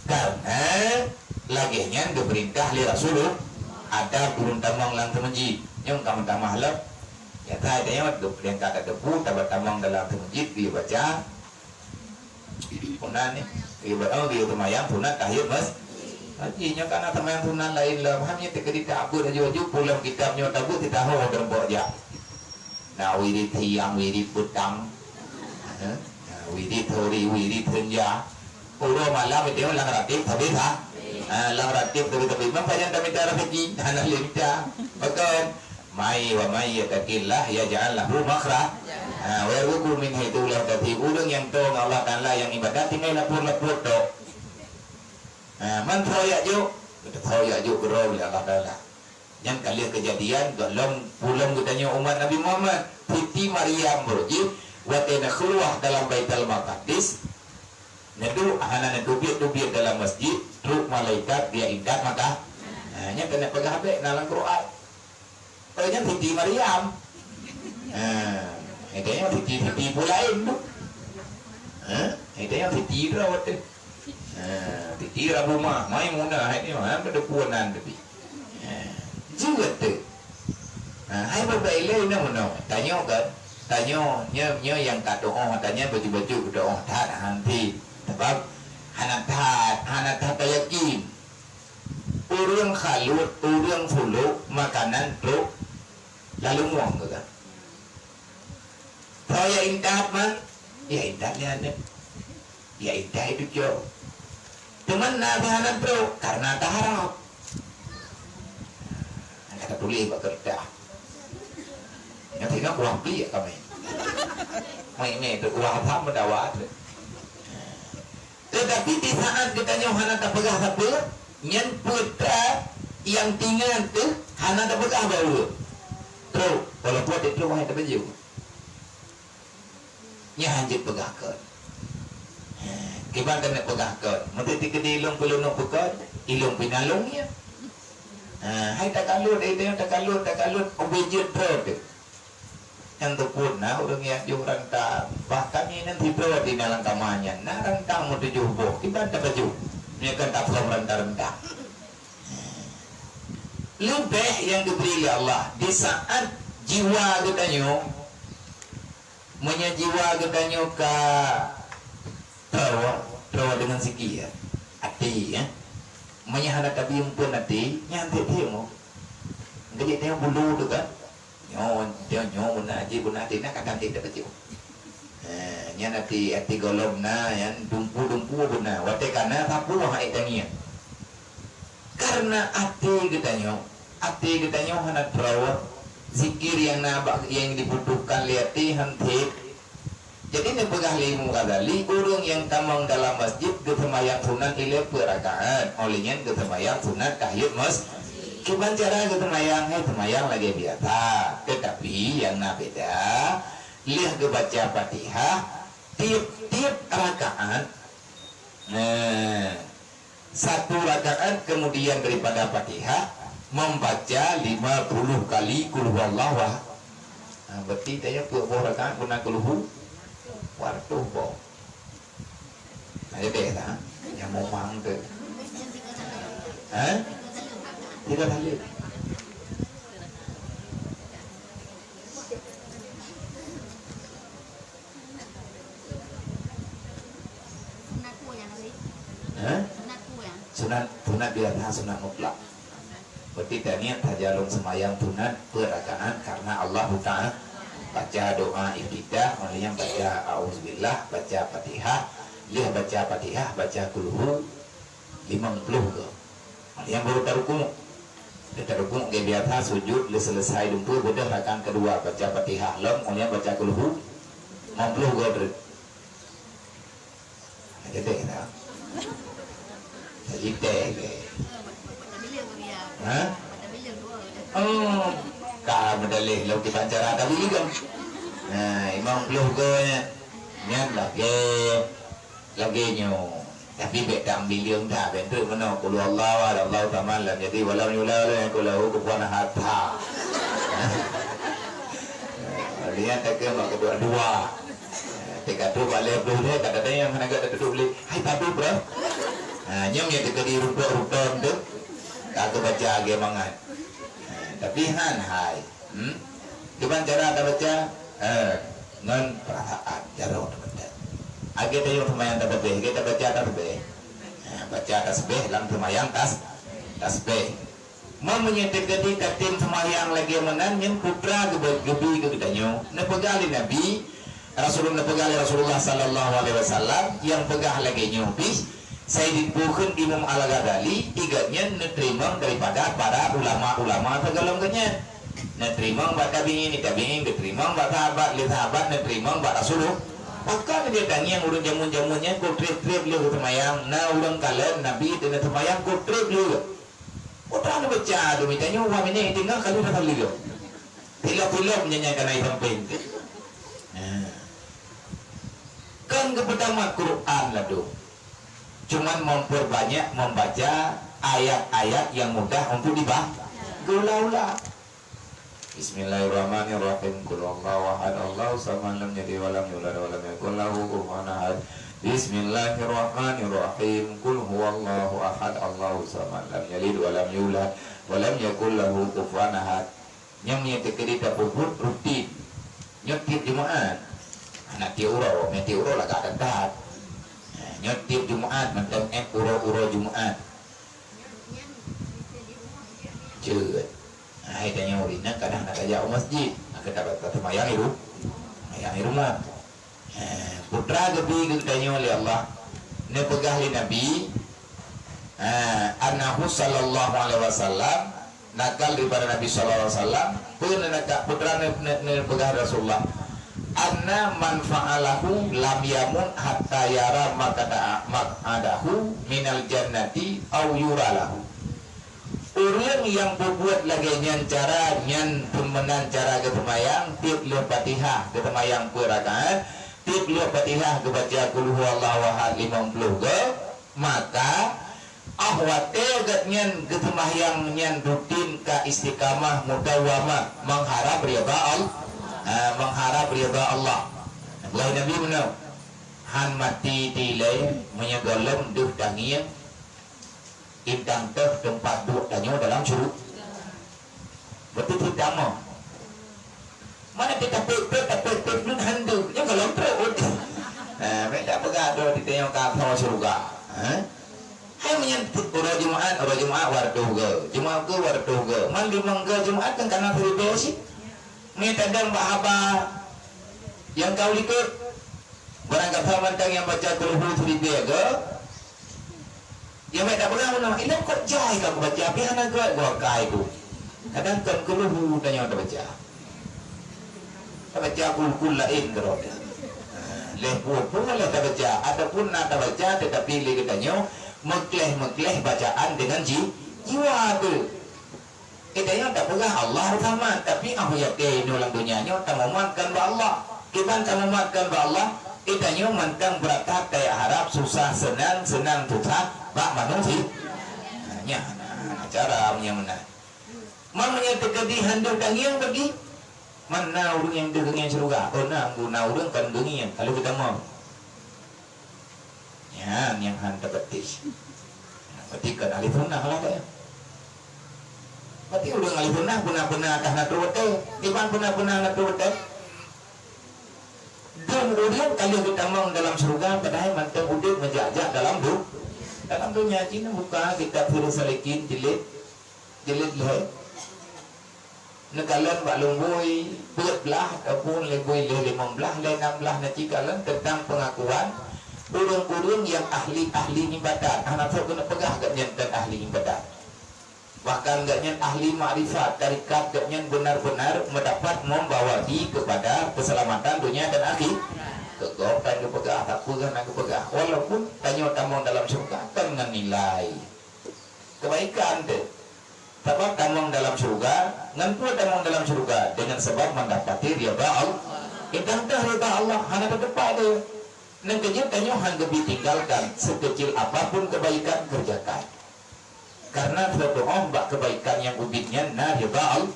Karena lagée nyan geupeurintah lé Rasulullah, adab ureuëng tamong lam seumeujid. Nyoe ka meutamah lom. Nyata tanyoe, nyang ka tateupeue, tabat tamong dalam seumeujid geuyue baca. Sunat ni. Ibarat, oh, geuyue seumayang sunat tahiyat mas-, masjid. Nyoe ka na seumayang sunat laén lom. Ham nyoe teukeudi tabeuet aju-aju, pulang kitab nyoe tabeuet sitaho teureubok jak. Na wirid siang, wirid peutang. Ha? Na wirid sore, wirid senja. Uroe malam itu lam ratib habis, ha? Ha, lam ratib habis-habis. Memang pajan tamita rezeki, hana lé mita. Betul. Mai wa may yattaqillaha yaj'al lahu makhra-, ha, wa yarzuqhu min haitsu la yahtasib. Ureuëng nyang toe ngon Allah Taala nyang ibadat tinggai lapor-lapor tok. Ha, man teuhoyak jok, teuhoyak jok keudroe lé Allah Taala. Nyan ka lheueh keujadian gohlom, gohlom geutanyoe umat Nabi Muhammad. Siti Maryam beurujih watée na keuluwa dalam Baitul Maqdis, neuduek hana neuteubiet-teubiet dalam masjid, trok malaikat geuyue intat mata. Ha, nyan keuneuk peugah bék na lam Quran. Padahai nyan Siti Maryam. Ha, itu nyan Siti, Siti pun laén tu. Ha, itu nyan Siti droe tu. Ha, Siti Rabuma, Maimunah, hai ni, ha, pada puan nan tapi. Ha, jeuet tu. Ha, hai baba ilée ina meunoe. Tanyoe kan, tanyoe, nyoe, nyoe nyang ka tuoh, tanyoe baju-baju tuoh that hanti. Sebab hana that, hana that yakin. Ureuëng khalut, ureuëng fuluk, makanan trok lalu mueng ke kan? Tho ya intat man, ya intat ni aneuk. Ya intat itu cok. Teuma na hana trok karena taharap. Kata tulis bak kertas. Yang tengok kuah beli ya kami. Mai ni tu kuah apa mendawa tu. Teutapi di saat geutanyoe hana tapeugah sapeue, nyan peue that nyang tingat teuh hana tapeugah bak ureuëng. Trok, walaupun di trok hai tapeujeuet. Nyan hanjeuet peugah kon. Ha, kiban keuneuk peugah kon. Meuteuti keudeh ilong peulunok peukon, ilong pinalong ya. Ha, hai takalon, eh, takalon, takalon, ubé jeuet droe teuh. Nyang teupot na ureuëng nyang jok rantang, bahkan nyan sidroe di dalam kama nyan na rantang meutujoh boh, kiban tapajoh, meunyoe kan taphom rantang-rantang. Leubeh nyang geubri lé Allah di saat jiwa geutanyoe, meunyoe jiwa geutanyoe ka Troe, troe deungon siki, ya. Até, ya. Meunyoe hana tabi umpeuen até, nyan tiep-tiep mo. Geujek teuh bulu tu kan. Nyoe, nyoe, nyoe beuna até, beuna até, na kadang até tapajoh. Ha, nyan até, até gohlom na, nyan dumpu-dumpu beuna. Watée ka na sapeue hai tangieng. Karena até geutanyoe, até geutanyoe hana troe, zikir nyang na bak nyang dibutuhkan lé até han tiep. Jadi neupeugah lé Imam Ghazali, ureuëng nyang tamong dalam masjid geuseumayang sunat ilée peuet rakaat, óh lheueh nyan geuseumayang sunat tahiyat mas-, kiban cara geuseumayang, hai seumayang lagée biasa. Teutapi nyang na beda, lheueh geubaca Fatihah, tiep-tiep rakaat, nah, satu rakaat kemudian daripada Fatihah membaca lima puluh kali Qul Huwallahu Ahad. Ha, berarti tanyoe peuet boh rakaat guna Qul Hu, dua ratus boh. Ha, jadi dah, nyang momang tu. Ha? Tiga kali. Sunat peue nyan, Nabi? Hah? Sunat peue nyan? Sunat, sunat biasa, sunat mutlak. Berarti taniet tajalong seumayang sunat peuet rakaat karena Allahu Ta'ala. Baca doa iftitah, óh lheueh nyan baca auzubillah, baca Fatihah, lheueh baca Fatihah, baca kulhu, limong ploh goe. Nyang baru tarukuk. Lheueh tarukuk lagée biasa sujud, lheueh seuleusai dumpeue beudôh rakaat keudua baca Fatihah lom, kemudian baca kulhu, limong ploh goe treuk. Geude dah. Jadi teh ke? Ha? Leh lom kiban cara tabi ligam. Nah, limong ploh go nyan, nyan lagèe, lagèe nyoe. Tapi bèk tambi lieng that, bèk treuk meunoe. Qul huwallahu ahad, Allahu samad, lam yalid walam yulad, walam yakul lahu kufuwan ahad. Ha. Lihat tak ke mak kedua dua. Teuka tu bak lhèe ploh lhèe, kadang-kadang nyang hana gèt teututup lé. Hai padu, bro. Ha, nyoe nyang teuka di rutok-rutok tu. Ka geubaca lagèe mangat. Ha, tapi han hai. Hmm? Kiban cara tabaca? Eh, ngon peurasaan, jaroe tabaca. Lagèe tanyoe seumayang tasbih, lagèe tabaca tasbih. Eh, baca tasbih lam seumayang tas-, tasbih. Meunyoe teukeudi tatem seumayang lagèe meunan, nyan putra geubi, geubi keu geutanyoe. Neupeugah lé Nabi, Rasulullah, neupeugah lé Rasulullah sallallahu alaihi wasallam, nyang peugah lagèe nyoe pih, Saidin Bukheun Imam Al-Ghazali, i gobnyan neuteurimong daripada para ulama-ulama sigohlom gobnyan. Neuteurimong bak tabi'in, tabi'in geuteurimong bak sahabat, lé sahabat neuteurimong bak Rasulullah. Pakon lé tangieng ureueng jameun-jameun nyan, kon treb-treb lé geuseumayang, na ureueng kalon Nabi teungoh seumayang, kon treb lé. Udah neubaca tu, mita nyoe, wah, minèt tinggai kali dah kali tu. Tilok-tilok nyan, nyan kana i sampéng tu. Nah. Kan geupeutamat Quran ladôm. Cuman memperbanyak membaca ayat-ayat yang mudah untuk dibah-, geuulang-ulang. Bismillahirrahmanirrahim. Qul huwallahu ahad, Allahu samad, lam yalid walam yulad walam yakul lahu kufuwan ahad. Bismillahirrahmanirrahim. Qul huwallahu ahad, Allahu samad, lam yalid walam yulad walam yakul lahu kufuwan ahad. Nyoe meunyoe teukeudi tapeubuet rutin. Nyoe tiep Jumaat. Hana tiep uroe, meunyoe tiep uroe lagak that-that. Ha, nyoe tiep Jumaat mantong, eh, uroe-uroe Jumaat. Jeuet. Hai tanyoe ureueng inong kadang hana tajak u masjid. Maka ta-, ta-, taseumayang i ru-, seumayang i rumoh. Eh, putra geubi keu geutanyoe lé Allah. Neupeugah lé Nabi, eh, annahu sallallahu alaihi wasallam, nakal daripada Nabi sallallahu alaihi wasallam, peue neunakal putra ne-, ne-, neupeugah Rasulullah, "Anna man fa'alahu lam yamut hatta yara maq'ada-, maq'adahu minal jannati au yura lahu." Ureueng nyang peubuet lagèe nyan cara nyan, peumeunang cara geuseumayang, tiep lheueh Fatihah geuseumayang peuet rakaat, tiep lheueh Fatihah geubaca Qul huwallahu ahad limong ploh go, maka 'oh watèe gobnyan geuseumayang nyan rutin ka istiqamah mudawamah meuharap ridha Al-, ha, meuharap ridha Allah. Wahai Nabi meunoe, han maté dilèe meunyoe gohlom deuh tangieng, Indang teuh teumpat duek tanyoe dalam syuru-, beutôi cit tamong. Mana kita peuet-peuet, tapeuet-peuet, belum handu. Nyoe kalau trok. Eh, mereka peugah droe di tanyoe ka asoe syeuruga. Eh? Hai meunyan uroe Jumaat, uroe Jumaat wareutôh go. Jumaat go wareutôh go. Man limong go Jumaat kan kana siribèe cit. Meunyoe tadong bak haba nyang ka u likot. Barang gata mantong nyang baca Qul Hu siribèe go, nyang bèk tapeugah meunoe, "Ilôn kok jai ka kubaca, pih hana gèt gua kai tu." Kadang kon Qul Hu tanyoe tabaca. Tabaca Qul Hu laén keudroe. Lhèe peuet pun lheueh tabaca, ataupun na tabaca tetapi lé geutanyoe meuklèh-meuklèh bacaan deungon ji-, jiwa tu. Geutanyoe tapeugah Allah Rahman, tapi 'oh watèe inoe lam donya nyoe tamumatkan bak Allah. Kiban tamumatkan bak Allah, geutanyoe mantong beurangkat tajak harab susah seunang, seunang susah bak manusia. Nah, nyan, nah, cara meunyoe meunan. Man meunyoe teukeudi han deuh tangieng bagi, man na ureueng nyang deuh geungieng syeuruga? Oh, na, na ureueng kon geungieng, ka lheueh geutamong. Nyan nyang han tapeuteh. Berarti kon ahli sunnah lah dia. Berarti ureueng ahli sunnah beuna-beuna akan na trôh watèe. Kiban beuna-beuna na trôh watèe. Dum ureueng ka lheueh geutamong dalam syeuruga, padahai mantong udép meujak-jak dalam du-, dalam donya. Cit neubuka kitab Sirus Salikin jilid, jilid lhèe. Neukalon bak lumbôi peuet blaih ataupun lumbôi lhèe limong blaih, lhèe nam blaih na cit kalon teuntang peungakuan ureueng-ureueng nyang ahli-ahli iébadat. Hana soe keuneuk peugah gobnyan kon ahli iébadat. Bahkan gobnyan ahli makrifat, tarekat gobnyan benar-benar meudapat membawa di keupada keuseulamatan donya dan akhi-, keu gob tan geupeugah, sapeue hana geupeugah. Walaupun tanyoe tamong dalam syeuruga kon ngon nilai keubaikan teuh. Sabab tamong dalam syeuruga, ngon peue tamong dalam syeuruga? Dengan sabab mendapati ridha Allah. Intan teuh ridha Allah, hana teuteupah deh. Nang keujeuet tanyoe han geubi tinggalkan, sekecil apapun kebaikan kerjakan. Karena seudoh bak kebaikan nyang ubit nyan na ridha Allah.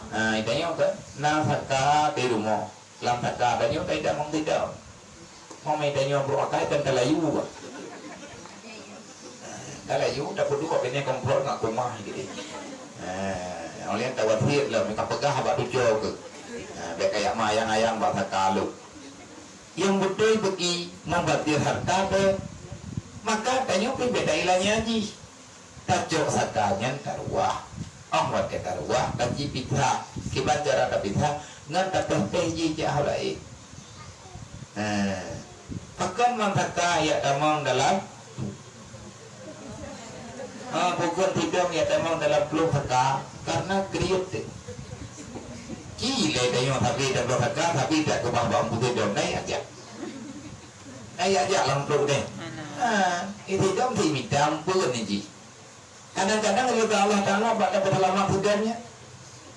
Ha, tanyoe kan, na saka di rumoh. Lam saka tanyoe tai damong sidang. Mamai tanyoe brok akai kan talayu. Talayu, tapeuduek bini komprol ngon kumah gitu. Ha, nyang laén tawasiet lom, ka peugah bak tuco ke. Ha, bèk kayak mayang-ayang bak saka lom. Nyang beutôi beuki membatir harta teuh, maka tanyoe pih beda ilanya jih. Tacok saka nyan taruwah. Óh watèe taruwah, taji pisa. Kiban cara tapisa, ngon tapéh-péh jih jak ho laén. Nah, pakon man saka jak tamong dalam, ah, bukon sidong jak tamong dalam ploh saka, karena kriet teuh. Ci lé tanyoe sabe dalam ploh saka, sabe jak keubah bak sidong, naik aja. Naik aja lam ploh deh. Ha, sidong si mita ampeuen jih. Kadang-kadang ridha Allah Taala bak tapeuseulamat sidong nyan,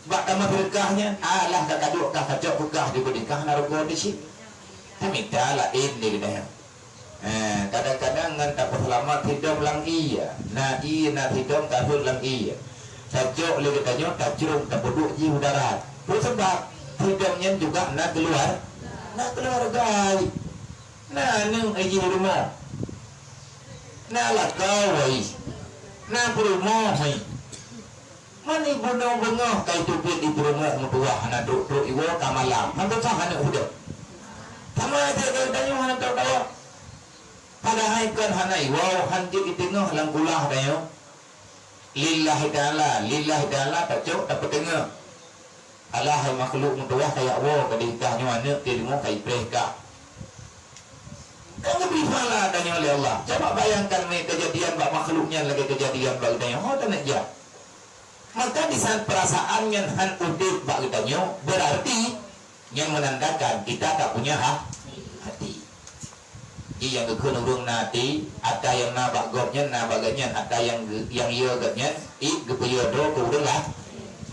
bak tamaseudeukah nyan, alah ka kaduek kah kacok peugah di beudikah na rugoe di sit. Tamita laén di geutanyoe. Eh, kadang-kadang ngon tapeuseulamat sidong lam ié, na ié na sidong tahon lam ié. Tacok lé geutanyoe tacrông tapeuduek jih u darat. Peue sabab? Sidong nyan juga na keuluar, na keuluarga. Na aneuk jih rumoh. Na lakoe, na peurumoh, hai. Man ibunoe beungoh ka iteubiet ibunoe meutuwah hana trok-trok iwoe ka malam, han susah aneuk udeb. Sama aja geutanyoe hana trok dawa. Padahai kon hana iwoe, han jeuet iteungoh lam kulah tanyoe. Lillahi ta'ala, lillahi ta'ala tacok tapeuteungoh. Alah hai makhluk meutuwah ka jak woe ka diitah nyoe aneuk teurimong ka ipreh kah. Ka geubri pahala tanyoe lé Allah. Coba bayangkan mé keujadian bak makhluk nyan lagèe keujadian bak geutanyoe. Ho taneuk jak. Maka di saat perasaan nyan han udeb bak geutanyoe, berarti nyan menandakan kita tak punya ha-, hati. Ji nyang geukheun ureueng na até, ata nyang na bak gobnyan na bak gobnyan, ata nyang geu-, nyang yö gobnyan, i geupeuyo droe keu ureueng lah.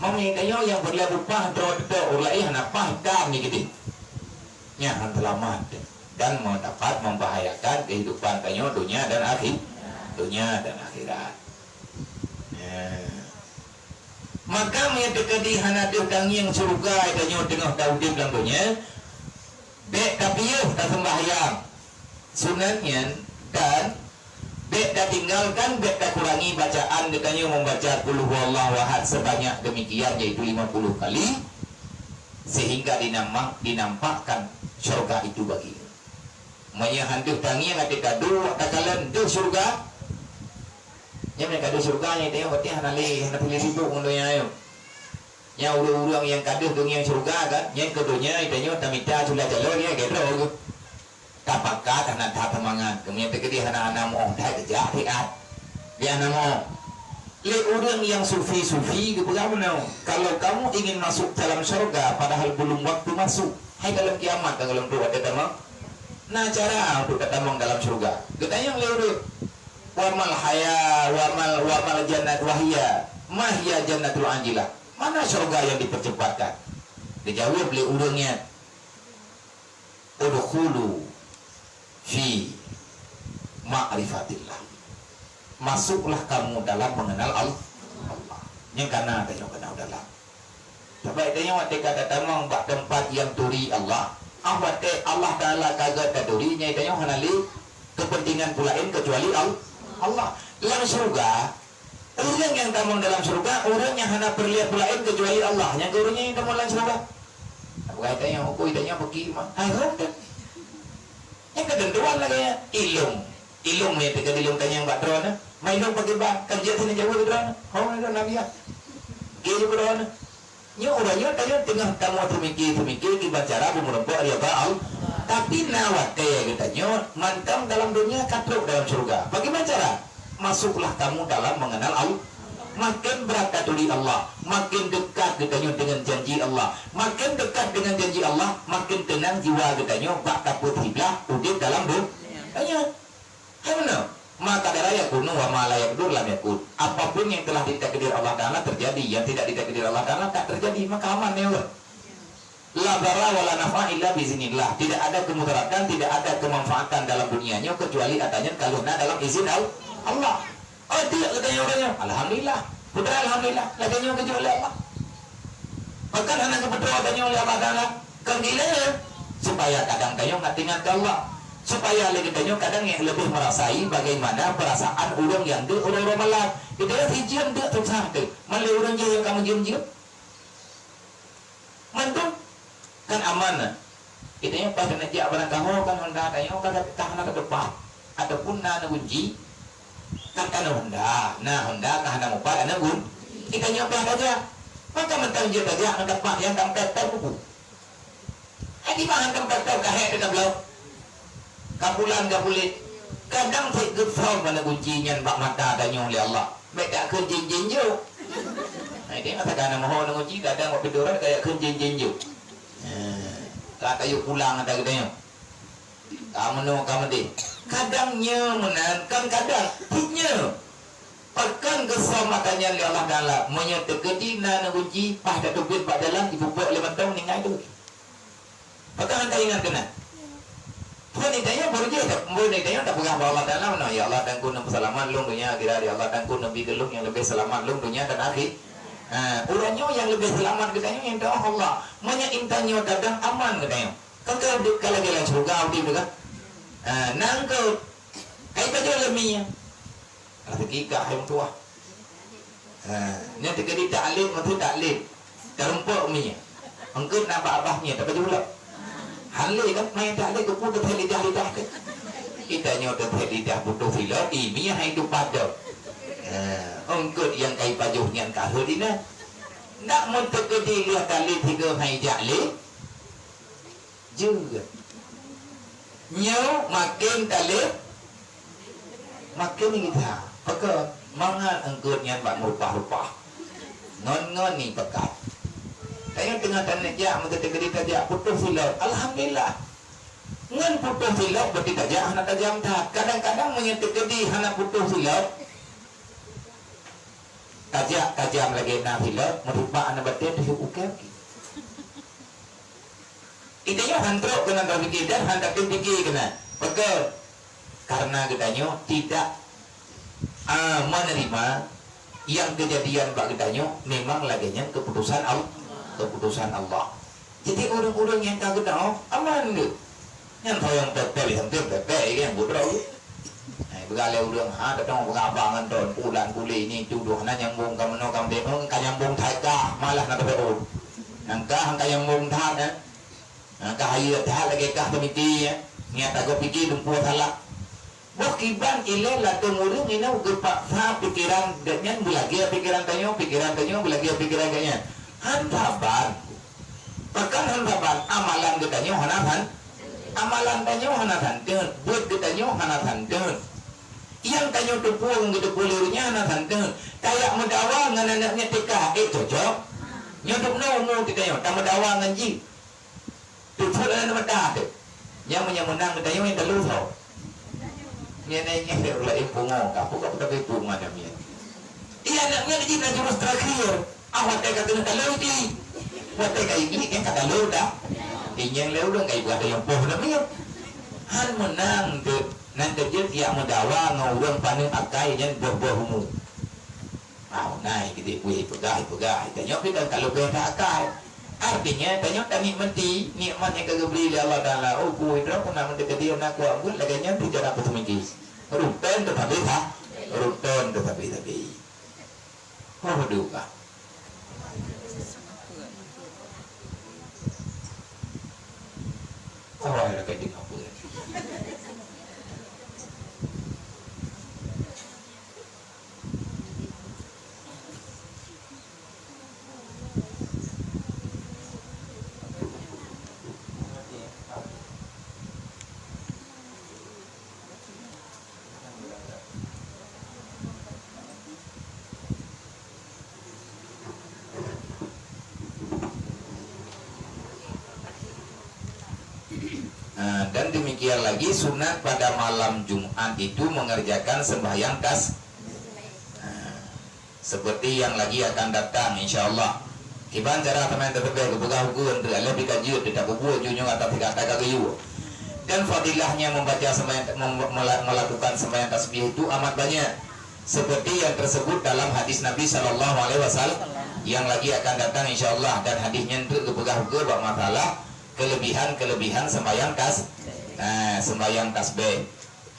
Meunyoe tanyoe nyang peureulèe beupah droe teutok ureueng laén hana pah, ka meunyoe keudeh. Nyan han seulamat dan mendapat membahayakan kehidupan tanyoe donya dan akhi-, donya dan akhirat. Ya. Maka meunyoe teukeudi hana deuh tangieng syeuruga tanyoe teungoh taudeb lam donya, bèk tapiôh taseumbahyang sunat nyan dan bèk tatinggalkan, bèk takurangi bacaan geutanyoe membaca Qul Huwallahu Ahad sebanyak demikian, yaitu lima puluh kali, sehingga dinampak, dinampakkan syurga itu bagi. Meunyoe han deuh tangieng até kadu, takalon deuh syeuruga. Nyan meunyoe kadu syeuruga nyan tanyoe berarti hana lé, hana pih lé sibuk ngon donya nyoe. Nyan ureueng-ureueng nyang ka deuh tangieng syeuruga kan, nyan keu donya tanyoe tamita cula calon nyan keudroe geuh. Tapakat hana that seumangat, keumudian teukeudi hana-hana meu that geujak siat. Di hana meu. Lé ureueng nyang sufi-sufi geupeugah meunoe, kalau kamu ingin masuk dalam syurga padahal belum waktu masuk, hai dalam kiamat ka gohlom trok watèe tamong. Na cara untuk tatamong dalam syurga. Geutanyong lé ureueng, "Wa mal haya, wa mal, wa mal jannat, wa hiya, ma hiya jannatul ajilah?" Mana syurga yang dipercepatkan? Geujaweueb lé ureueng nyan, "Udkhulu fi ma'rifatillah." Masuklah kamu dalam mengenal Al-, Allah. Nyang kana tanyoe keunal dalam. Sabab tanyoe watèe ka tatamong bak teumpat nyang turi Allah, ah watèe Allah Taala ka geuh taturi, nyan tanyoe hana lé kepentingan peue laén keucuali Al-, Allah. Lam syeuruga, ureueng nyang tamong dalam syeuruga, ureueng nyang hana peureulèe peue laén keucuali Allah, nyan keuh ureueng nyang tamong lam syeuruga. Bukan tanyoe, hukôm tanyoe beuki mah. Hai, hukôm. Nyang keuteuntuan lagèe nyan, ilông. Ilông nyan teuka ilông tanyong bak droeneuh. Ma ilông pakriban, kan jeuet sinan jaweueb droeneuh. Ho, droeneuh biasa. Geuh jaweueb droeneuh. Nyoe uroe nyoe tanyoe teungoh tamong seumiké-seumiké kiban cara beumeurumpok ridha Allah. Tapi na watèe geutanyoe mantong dalam donya ka trok dalam syeuruga. Bagaimana cara? Masuklah kamu dalam mengenal Allah. Makin brat taturi Allah, makin dekat geutanyoe dengan janji Allah. Makin dekat dengan janji Allah, makin teunang jiwa geutanyoe bak tapeuet siblah udeb dalam du-, donya. Hai meunoe. Ma qadara yakunu wa ma la yaqdur lam yakun. Apapun yang telah ditakdir Allah Taala terjadi, yang tidak ditakdir Allah Taala tak terjadi, maka aman ya Allah. La darara wa la naf'a illa bi iznillah. Tidak ada kemudaratan, tidak ada kemanfaatan dalam dunia nyoe kecuali adanya kalau na dalam izin Al-, Allah. Oh, tidak katanya orangnya. Alhamdulillah. Putra alhamdulillah. Laganya kejut oleh Allah. Bahkan hana kebetulan katanya oleh Allah Taala. Kan gila ya? Supaya kadang tanyoe ngat ingat ke Allah. Supaya lagi tanyoe kadang yang lebih merasai bagaimana perasaan orang yang dek orang-orang malam. Kita ya sijam dek susah tu. Malah orang je yang kamu jam-jam. Mandum kan aman na. Kita nyoe pas keuneuk jak barang kaho kan honda tanyoe kan ka hana teupat ataupun na neugunci kan ka na honda, na honda ka hana mupat na gun. Kita nyoe pas tajak, maka mantong jeuet tajak ngon teumpat nyang tampat-tampat buku. Hai di bahan tampat-tampat ka hek teuka bloe. Ka pulan ka pulet. Kadang cit geusom hana gunci nyan bak mata tanyoe lé Allah. Bèk takheun jén-jén jok. Hai tengok takana moho ngon ji kadang bak pintoe rot kaya kheun jén-jén jok. Nah, ka tayue pulang ata geutanyoe. Ka meunoe ka meudeh. Kadang nyoe meunan kan kadang. Pih nyoe. Pakon geusom ata nyan lé Allah Taala, meunyoe teukeudi na neugunci, paih tateubiet bak jalan, jipeubuet lé mantong ningai teuh. Pakon hana ingat keunan? Phon tanyoe baru jih, phon tanyoe tapeugah bak Allah Taala meunoe, "Ya Allah, dan keu neupeuseulamat lôn donya akhirat, ya Allah, dan keu neubi keu lôn nyang leubeh seulamat lôn donya dan akhi-." Ha, uroe nyoe nyang leubeh seulamat geutanyoe inta Allah. Meunyoe inta nyoe kadang aman geutanyoe. Kan ka udép ka lagèe lam syeuruga udép tu kan? Ha, nangkeuet. Kai pajoh lé mi nyan. Rezeki kah hai meutuah. Ha, nyan teukeudi taklid, maksud taklid. Tarumpok mi. Engkeut na bak abah mi, tapajoh lom. Hale kan main taklid keupeue teuthèe lidah-lidah teuh. Kita nyoe teuthèe lidah butoh filem, ih, mi hai tu padam. Ha, engkeut nyang kai pajoh nyan ka heuet inan. Nak mun teukeudi lheueh taklid sigoe hai jak lé. Jeuet. Nyoe maken taleb, maken gita. Pakon? Mangat eungkôt nyan bak meurupah-rupah. Ngon-ngon ni pekat. Tanyoe teungoh taneuk jak, meunyoe teukeudi tajak putôh silop. Alhamdulillah. Ngon putôh silop berarti tajak hana tajam that. Kadang-kadang meunyoe teukeudi hana putôh silop, tajak tajam lagèe na silop, meurupah aneuk batèe teuh ukèe. Ita nyoe han trok keunan tapike dan han tapike keunan. Pakon? Karena geutanyoe tidak, ah, menerima yang kejadian bak geutanyoe memang lagèe nyan keputusan Al-, keputusan Allah. Jadi ureueng-ureueng nyang ka geutanyoe aman geuh. Nyan sayang pepek, hampir pepek, nyang budok. Hai, peugah lé ureueng, ha, datang peugah abang ngon ton, pulan kulé ini tudoh, hana nyambung ka meunoe ka meunoe, ka nyambung that kah, malah na teupeue. Nang kah ka nyambung that, eh. Nang kah hayeue that lagèe kah teumiti, eh. Ngiat tagoe pike dumpeue salah. Boh kiban ilèe latôm ureueng inoe geupaksa pikeran geuhnyan beulagèe pikeran tanyoe, pikeran tanyoe beulagèe pikeran geuhnyan. Han saban. Pakon han saban, amalan geutanyoe hana san-, amalan tanyoe hana santeut, buet geutanyoe hana santeut. Nyang tanyoe teupeue ngon geuteupeue lé ureueng nyan hana santeut. Tajak meudawa ngon aneuk nyan tika, eh, cocok. Nyoe dum na umu geutanyoe, tameudawa ngon jih. Teupeue aneuk meuda teuh. Nyang meunyoe meunang geutanyoe nyang taloe soe? Nyan, nyan, nyan, ulah ibu ngo, ka peugah peugah ibu ngo nyan. Iya, aneuk nyan jih na jurus terakhir. Ah, watèe ka keuneuk taloe jih. Watèe ka iblih, kan ka taloe dah. Inyeng lé ulôn ka ibu ada nyang poh dah miet. Han meunang teuh, nan teujeuet jak meudawa ngon ureueng paneuk akai nyan boh-boh umu. Mau nai keutik kueh peugah-peugah. Tanyoe pih kan ka leubeh that akai. Artinya, tanyoe tanikmati nikmat nyang ka geubri lé Allah Taala. Oh, kueh droe pun na meuteukeudian na kuah buet lagèe nyan teuh cara peuseumiki. Ruton teuh sabe ha? Ruton teuh sabe-sabe. Oh, duka. Awai lagèe deungoe peue. Ah, Yang lagi sunat pada malam Jumat itu mengerjakan sembahyang tas-, nah, seperti yang lagi akan datang, insya Allah. Kiban cara teman tersebut geupeugah hukum tu, Allah bika jeuet, tetap bubuet, junjung atas tiga kata ka geuyue. Dan fadilahnya membaca sembahyang, mem-, mela-, melakukan sembahyang tasbih itu amat banyak. Seperti yang tersebut dalam hadis Nabi sallallahu alaihi wasallam yang lagi akan datang, insya Allah. Dan hadis nyan tu geupeugah hukum bak masalah kelebihan-kelebihan sembahyang tas-, nah, sembahyang tasbih.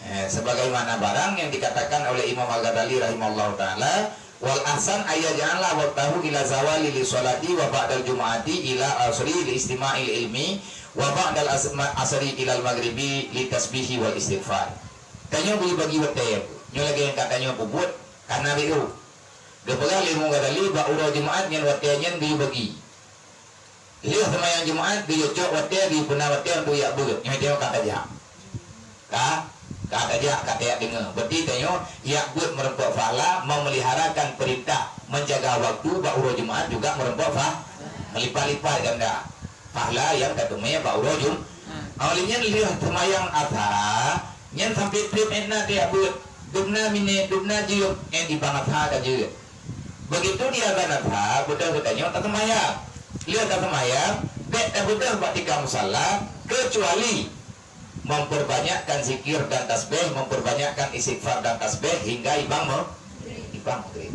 Eh, sebagaimana barang yang dikatakan oleh Imam Al-Ghazali rahimahullahu taala, "Wal ahsan ayyaj'ala waqtahu ila zawali li sholati wa ba'dal jum'ati ila asri li istima'il ilmi wa ba'dal as-, ma-, asri ilal maghribi li tasbihi wal istighfar." Tanyoe bagi-bagi watèe, nyoe lagèe nyang ka tanyoe peubuet, kana B O. Geupeugah lé Imam Ghazali bak uroe Jumaat nyan watèe nyan geuyue bagi. Lheueh seumayang Jumaat, geuyue cok watèe, geuyue peuna watèe untuk jak beuet. Nyoe teuh ka tajak. Ka, ka tajak, ka tajak deungoe. Berarti tanyoe jak beuet meureumpok pahala, memeliharakan perintah, menjaga waktu bak uroe Jumaat juga meureumpok pa-, meulipat-lipat ganda pahala nyang tateumé bak uroe Jum-, oh, lheueh nyan lheueh seumayang Asar, nyan sampoe trép ék na tajak beuet. Dubna minèt, dubna jeuem, ék di bang Asar ka jeuet. Begitu diazan Asar, beudôh geutanyoe taseumayang. Lheueh taseumayang, bèk tabeudôh bak tika musala, keucuali memperbanyakkan zikir dan tasbih, memperbanyakkan istighfar dan tasbih hingga ibang me-, ibang maghrib.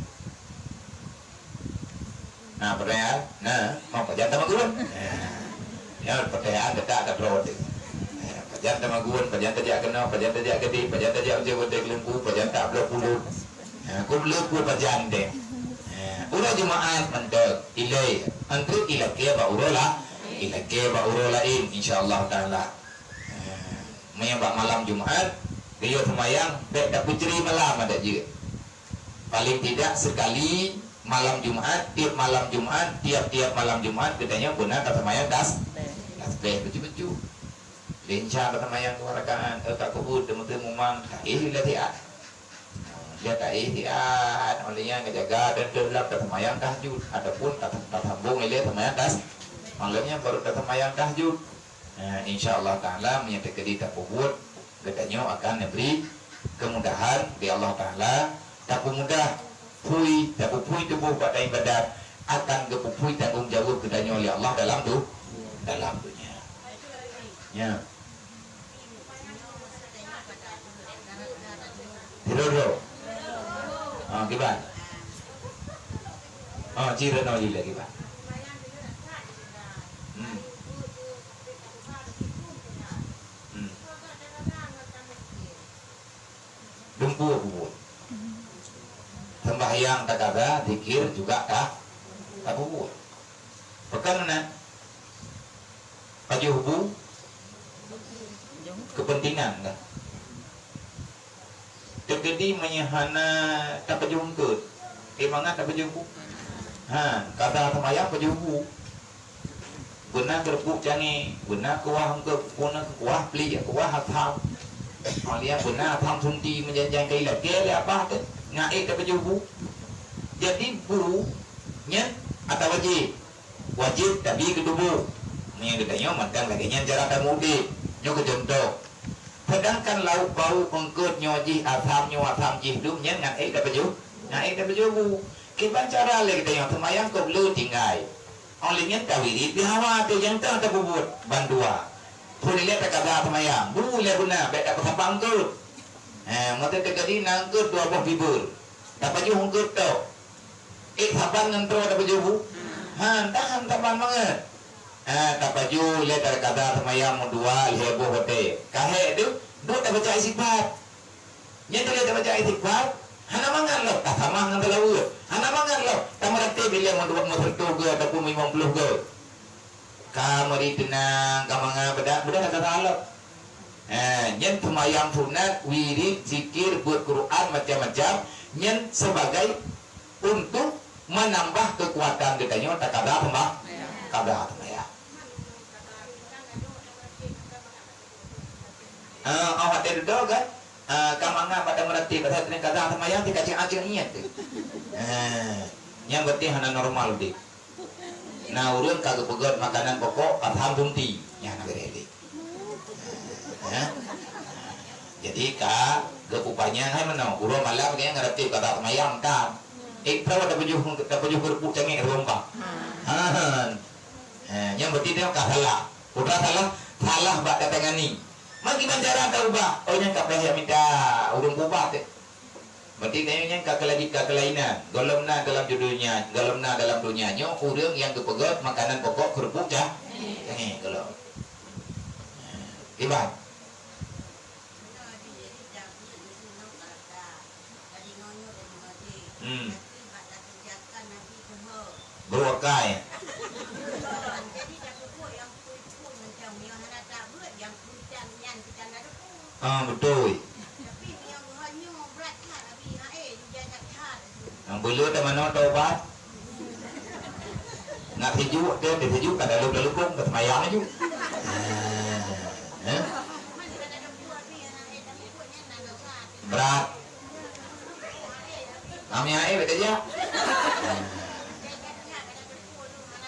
Nah, pertanyaan, nah, mau pajan tamaguen? Nah, ya, pertanyaan dekat ada berapa tu? Nah, pajan tamaguen, pajan tajak keunoe, pajan tajak keudéh, pajan tajak uji bote keulungku, pajan tabloe puluh. Ha, ku le ku pajan deh. Ha, uroe Jumaat mantong, ilèe, antre ilakèe bak uroe la-, ilakèe bak uroe laén, insya Allah Taala. Ha, meunyo bak malam Jumaat, geuyue seumayang, bèk tapeucre malam adak jeuet. Paling tidak sekali malam Jumaat, tiep malam Jumaat, tiep-tiep malam Jumaat, geutanyoe beuna taseumayang tas-, tasbih beujeuet-beujeuet. Lincah taseumayang dua rakaat, eh, ka kubur, teumeuteumé mumang, ka éh lé siat. Dia ka éh siat, oleh nyan geujaga dan teuh lam taseumayang tahajud, ataupun ta-, tasambong ilèe seumayang tas-, malam nyan baru taseumayang tahajud. Nah, insya Allah Taala, meunyo teukeudi tapeubuet, geutanyoe akan neubri kemudahan di Allah Taala, tapeumudah phui, tapeuphui tuboh bak ibadat, akan geupeuphui tanggong jaweueb geutanyoe lé Allah dalam du-, dalam dunia. Ya. Sidroe-droe. Ha, kiban? Ha, ci droeneuh lé kiban? Hmm. Hmm. Dumpeue peubuet. Sembahyang takaza, zikir juga ka, tapeubuet. Pakon meunan? Pajoh bu, kepentingan lah. Teukeudi meunyo hana tapajoh eungkôt, eh, mangat tapajoh bu. Ha, kaza seumayang pajoh bu. Beuna keureupuk cangé, beuna kuah eungkôt, beuna kuah pliek, kuah asam. Keumudian beuna asam sunti meujan-jan keu ilakèe lé abah teuh, ngat ék tapajoh bu. Jadi bu nyan ata wajéb. Wajéb tabi keu tuboh. Meunyo geutanyoe mantong lagèe nyan cara tameudeb. Nyoe keu cuntoh. Seudangkan lauk pauk eungkôt nyoe jih asam, nyoe asam jih dum, nyan ngat ék tapajoh, ngat ék tapajoh bu. Kiban cara lé geutanyoe seumayang kok le tinggai. Óh lheueh nyan tawirit di hawa teuh nyang teuh tapeubuet bandua. Phôn ilèe takaza seumayang, bu lé beuna, bèk tapeusabang eungkôt. Eh, meuteukeudi na eungkôt dua boh bibeu. Tapajoh eungkôt tok. Ék saban ngon droe tapajoh bu? Han, tahan saban mangat. Ha, tapajoh lé takaza seumayang meudua lhèe boh watèe. Ka hék teuh, duek tabaca istighfar. Nyan teuh lé tabaca istighfar, hana mangat lom, tatamah ngon seulaweuet. Hana mangat lom, tameuratéb ilèe meudua, meuseureutôh goe ataupun limong ploh goe. Ka meuri teunang, ka mangat, beuda, beuda takaza lom. Eh, nyan seumayang sunat, wirit, zikir, beuet Quran, macam-macam. Nyan sebagai untuk menambah kekuatan geutanyoe takaza seumbah-, kaza seumayang. Eh, awak watèe dudoe kan? Eh, ka mangat bak tameuratéb, pasal teurimong kaza seumayang, teukaceung-kaceung ingat teuh. Eh, nyan berarti hana normal udép. Na ureueng ka geupeugöt makanan pokok, asam sunti. Nyan hana geureh lé. Eh? Jadi ka geupupanyang hai meunoe. Uroe malam nyan ngon ratéb ka seumayang tam. Eh, peue tapajoh, tapajoh keureupuk cangék lom bah. Ha. Ha, nyan berarti dia ka salah. Peue salah, salah bak tatangani. Meukiban cara taubah. Oh, nyan ka payah mita ureueng ubah teuh. Berarti tanyoe nyan ka keulagi-, ka keulainan. Gohlom na dalam dunia, gohlom na dalam dunia nyoe ureueng nyang geupeugöt makanan pokok keureupuk cah. Cangék gohlom. Kiban. Hmm. Brôk akai. Ah, beutôi. Nyang beuleueh teuma manoe taubat. Nak sijuek, dia, dia sijuek, ka dalam lalukong, ka seumayang laju. Ah, eh? Brat. Kami hai beuteuja.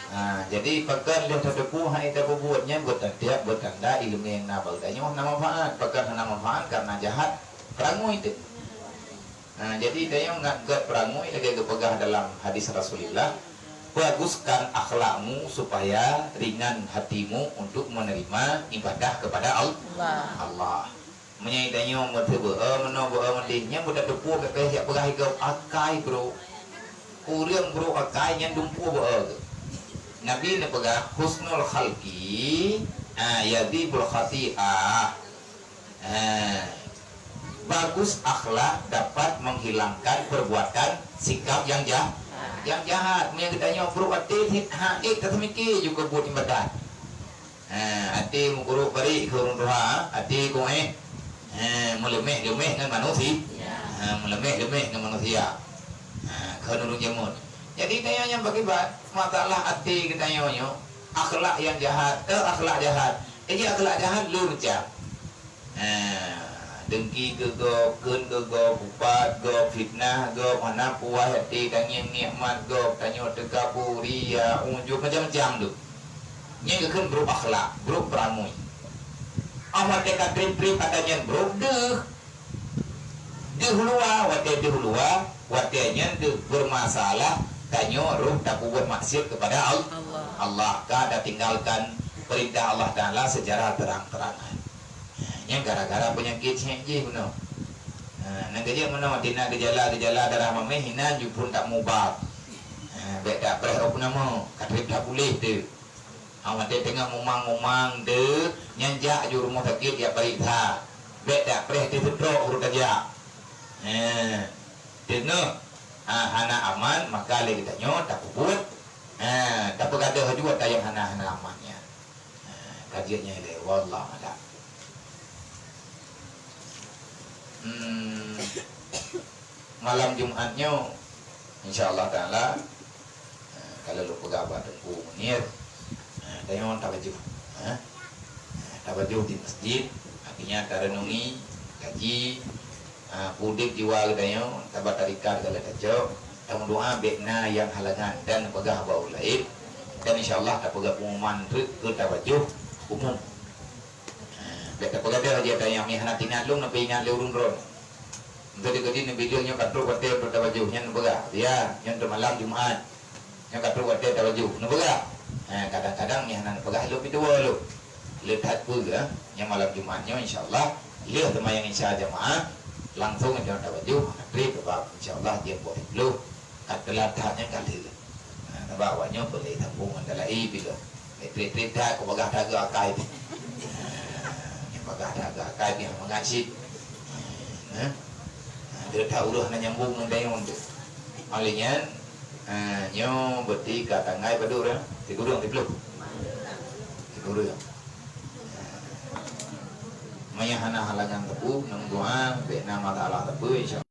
Ha, jadi pakon lheueh tateupeue hai tapeubuet nyan buet tanda, buet tanda ileumèe nyang na bak geutanyoe hana manfaat. Pakon hana manfaat? Karena jahat peurangui teuh. Ha, jadi tanyoe ngat gét peurangui lagèe geupeugah dalam hadis Rasulullah, "Baguskan akhlakmu supaya ringan hatimu untuk menerima ibadah kepada Al-, Allah." Allah. Meunyoe tanyoe meuteubeueu meunoe beueu meudeh, nyan beutateupeue keu jak peugah lagèe akai brôk. Ureueng brôk akai nyan dumpeue beueu geuh. Nabi neupeugah, "Husnul khalqi, ah, yadhibul khati'ah." Ah, bagus akhlak dapat menghilangkan perbuatan sikap yang jah-, yang jahat. Meunyoe geutanyoe brôk até, ha, ék taseumike ju keu buet ibadat. Ha, até meukurok parit keu ureueng tuha, até keu éh. Ha, meuleumeh-leumeh ngon manusia. Ha, meuleumeh-leumeh ngon manusia. Ha, keu ureueng jameun. Jadi tanyoe nyang bak ibadat, masalah até geutanyoe nyoe, akhlak nyang jahat, eh, akhlak jahat. Jadi akhlak jahat lhèe macam. Ha, dengki keu gob, kheun keu gob, upat gob, fitnah gob, hana puas até, tangieng nikmat gob, tanyoe teukabô, ria, ujub, macam-macam tu. Nyan geukheun brôk akhlak, brôk peurangui. Ah, watèe ka trép-trép ata nyan brôk deuh. Deuh luwa, watèe deuh luwa, watèe nyan deuh bermasalah, tanyoe rôh tapeubuet maksiat kepada Al-, Allah. Allah. Ka tatinggalkan perintah Allah Taala secara terang-terangan. Nyan gara-gara peunyakét syiek jih bunoe. Ha, nyang keujeuet meunoe, tina geujala-geujala darah mamèh, inan ju phôn that mubab. Ha, bèk tapreh ôk nama, ka trép that puléh teuh. Ha, watèe teungoh mumang-mumang teuh, nyan jak ju rumoh sakét jak pareksa. Bèk tapreh teuh seutrok baru tajak. Ha, teungoh, ha, hana aman, maka lé geutanyoe tapeubuet, ha, tapeugadôh aju ata nyang hana-hana aman nyan. Ha, ka jeuet nyan ilèe, wallahu a'lam. Hmm, malam Jumat nyoe, insya Allah Taala, ha, ka lôn peugah bak Teungku Munir, ha, tanyoe tapajoh, ha, tapajoh di masjid, artinya tareunungi, kaji, ha, peue udép jiwa geutanyoe, tabat tarekat ka lheueh tacok, tameudoa bèk na nyang halangan dan peugah bak ureueng laén. Dan insya Allah tapeugah pengumuman treuk keu tapajoh umum. Ha, bèk tapeugadôh aja ata nyang meuhana teuingat lôn, neupeuingat lé ureueng droe. Enteuk di keudin neubi lheueh nyoe ka trok watèe untuk tapajoh, nyan neupeugah, "Ya, nyan untuk malam Jumat. Nyoe ka trok watèe tapajoh." Neupeugah. Ha, kadang-kadang meuhana neupeugah lôn pih tuwoe lôn. Lé that peue, ha? Nyan malam Jumat nyoe, insya Allah, lheueh seumayang Isya jamaah, langsung nyoe tapajoh, trép, sebab insya Allah jeuem poh siplôh. Ka teulat that nyan ka lheueh. Ha, sabab awak nyoe boleh sambông ngon galai pih lom. Eh, trép-trép that, keu bagah that geuh akai pih. Ha, nyang bagah that geuh akai pih mangat cit. Ha? Ha, trép that ureueng hana nyambông ngon dayong tu. Oleh lé nyan, ha, nyoe beuti ka tanggai padum ureueng? Sikureueng, siplôh? Sikureueng. Ha. Meunyo hana halangan teupeu, ngon doa, bèk na masalah teupeu, insya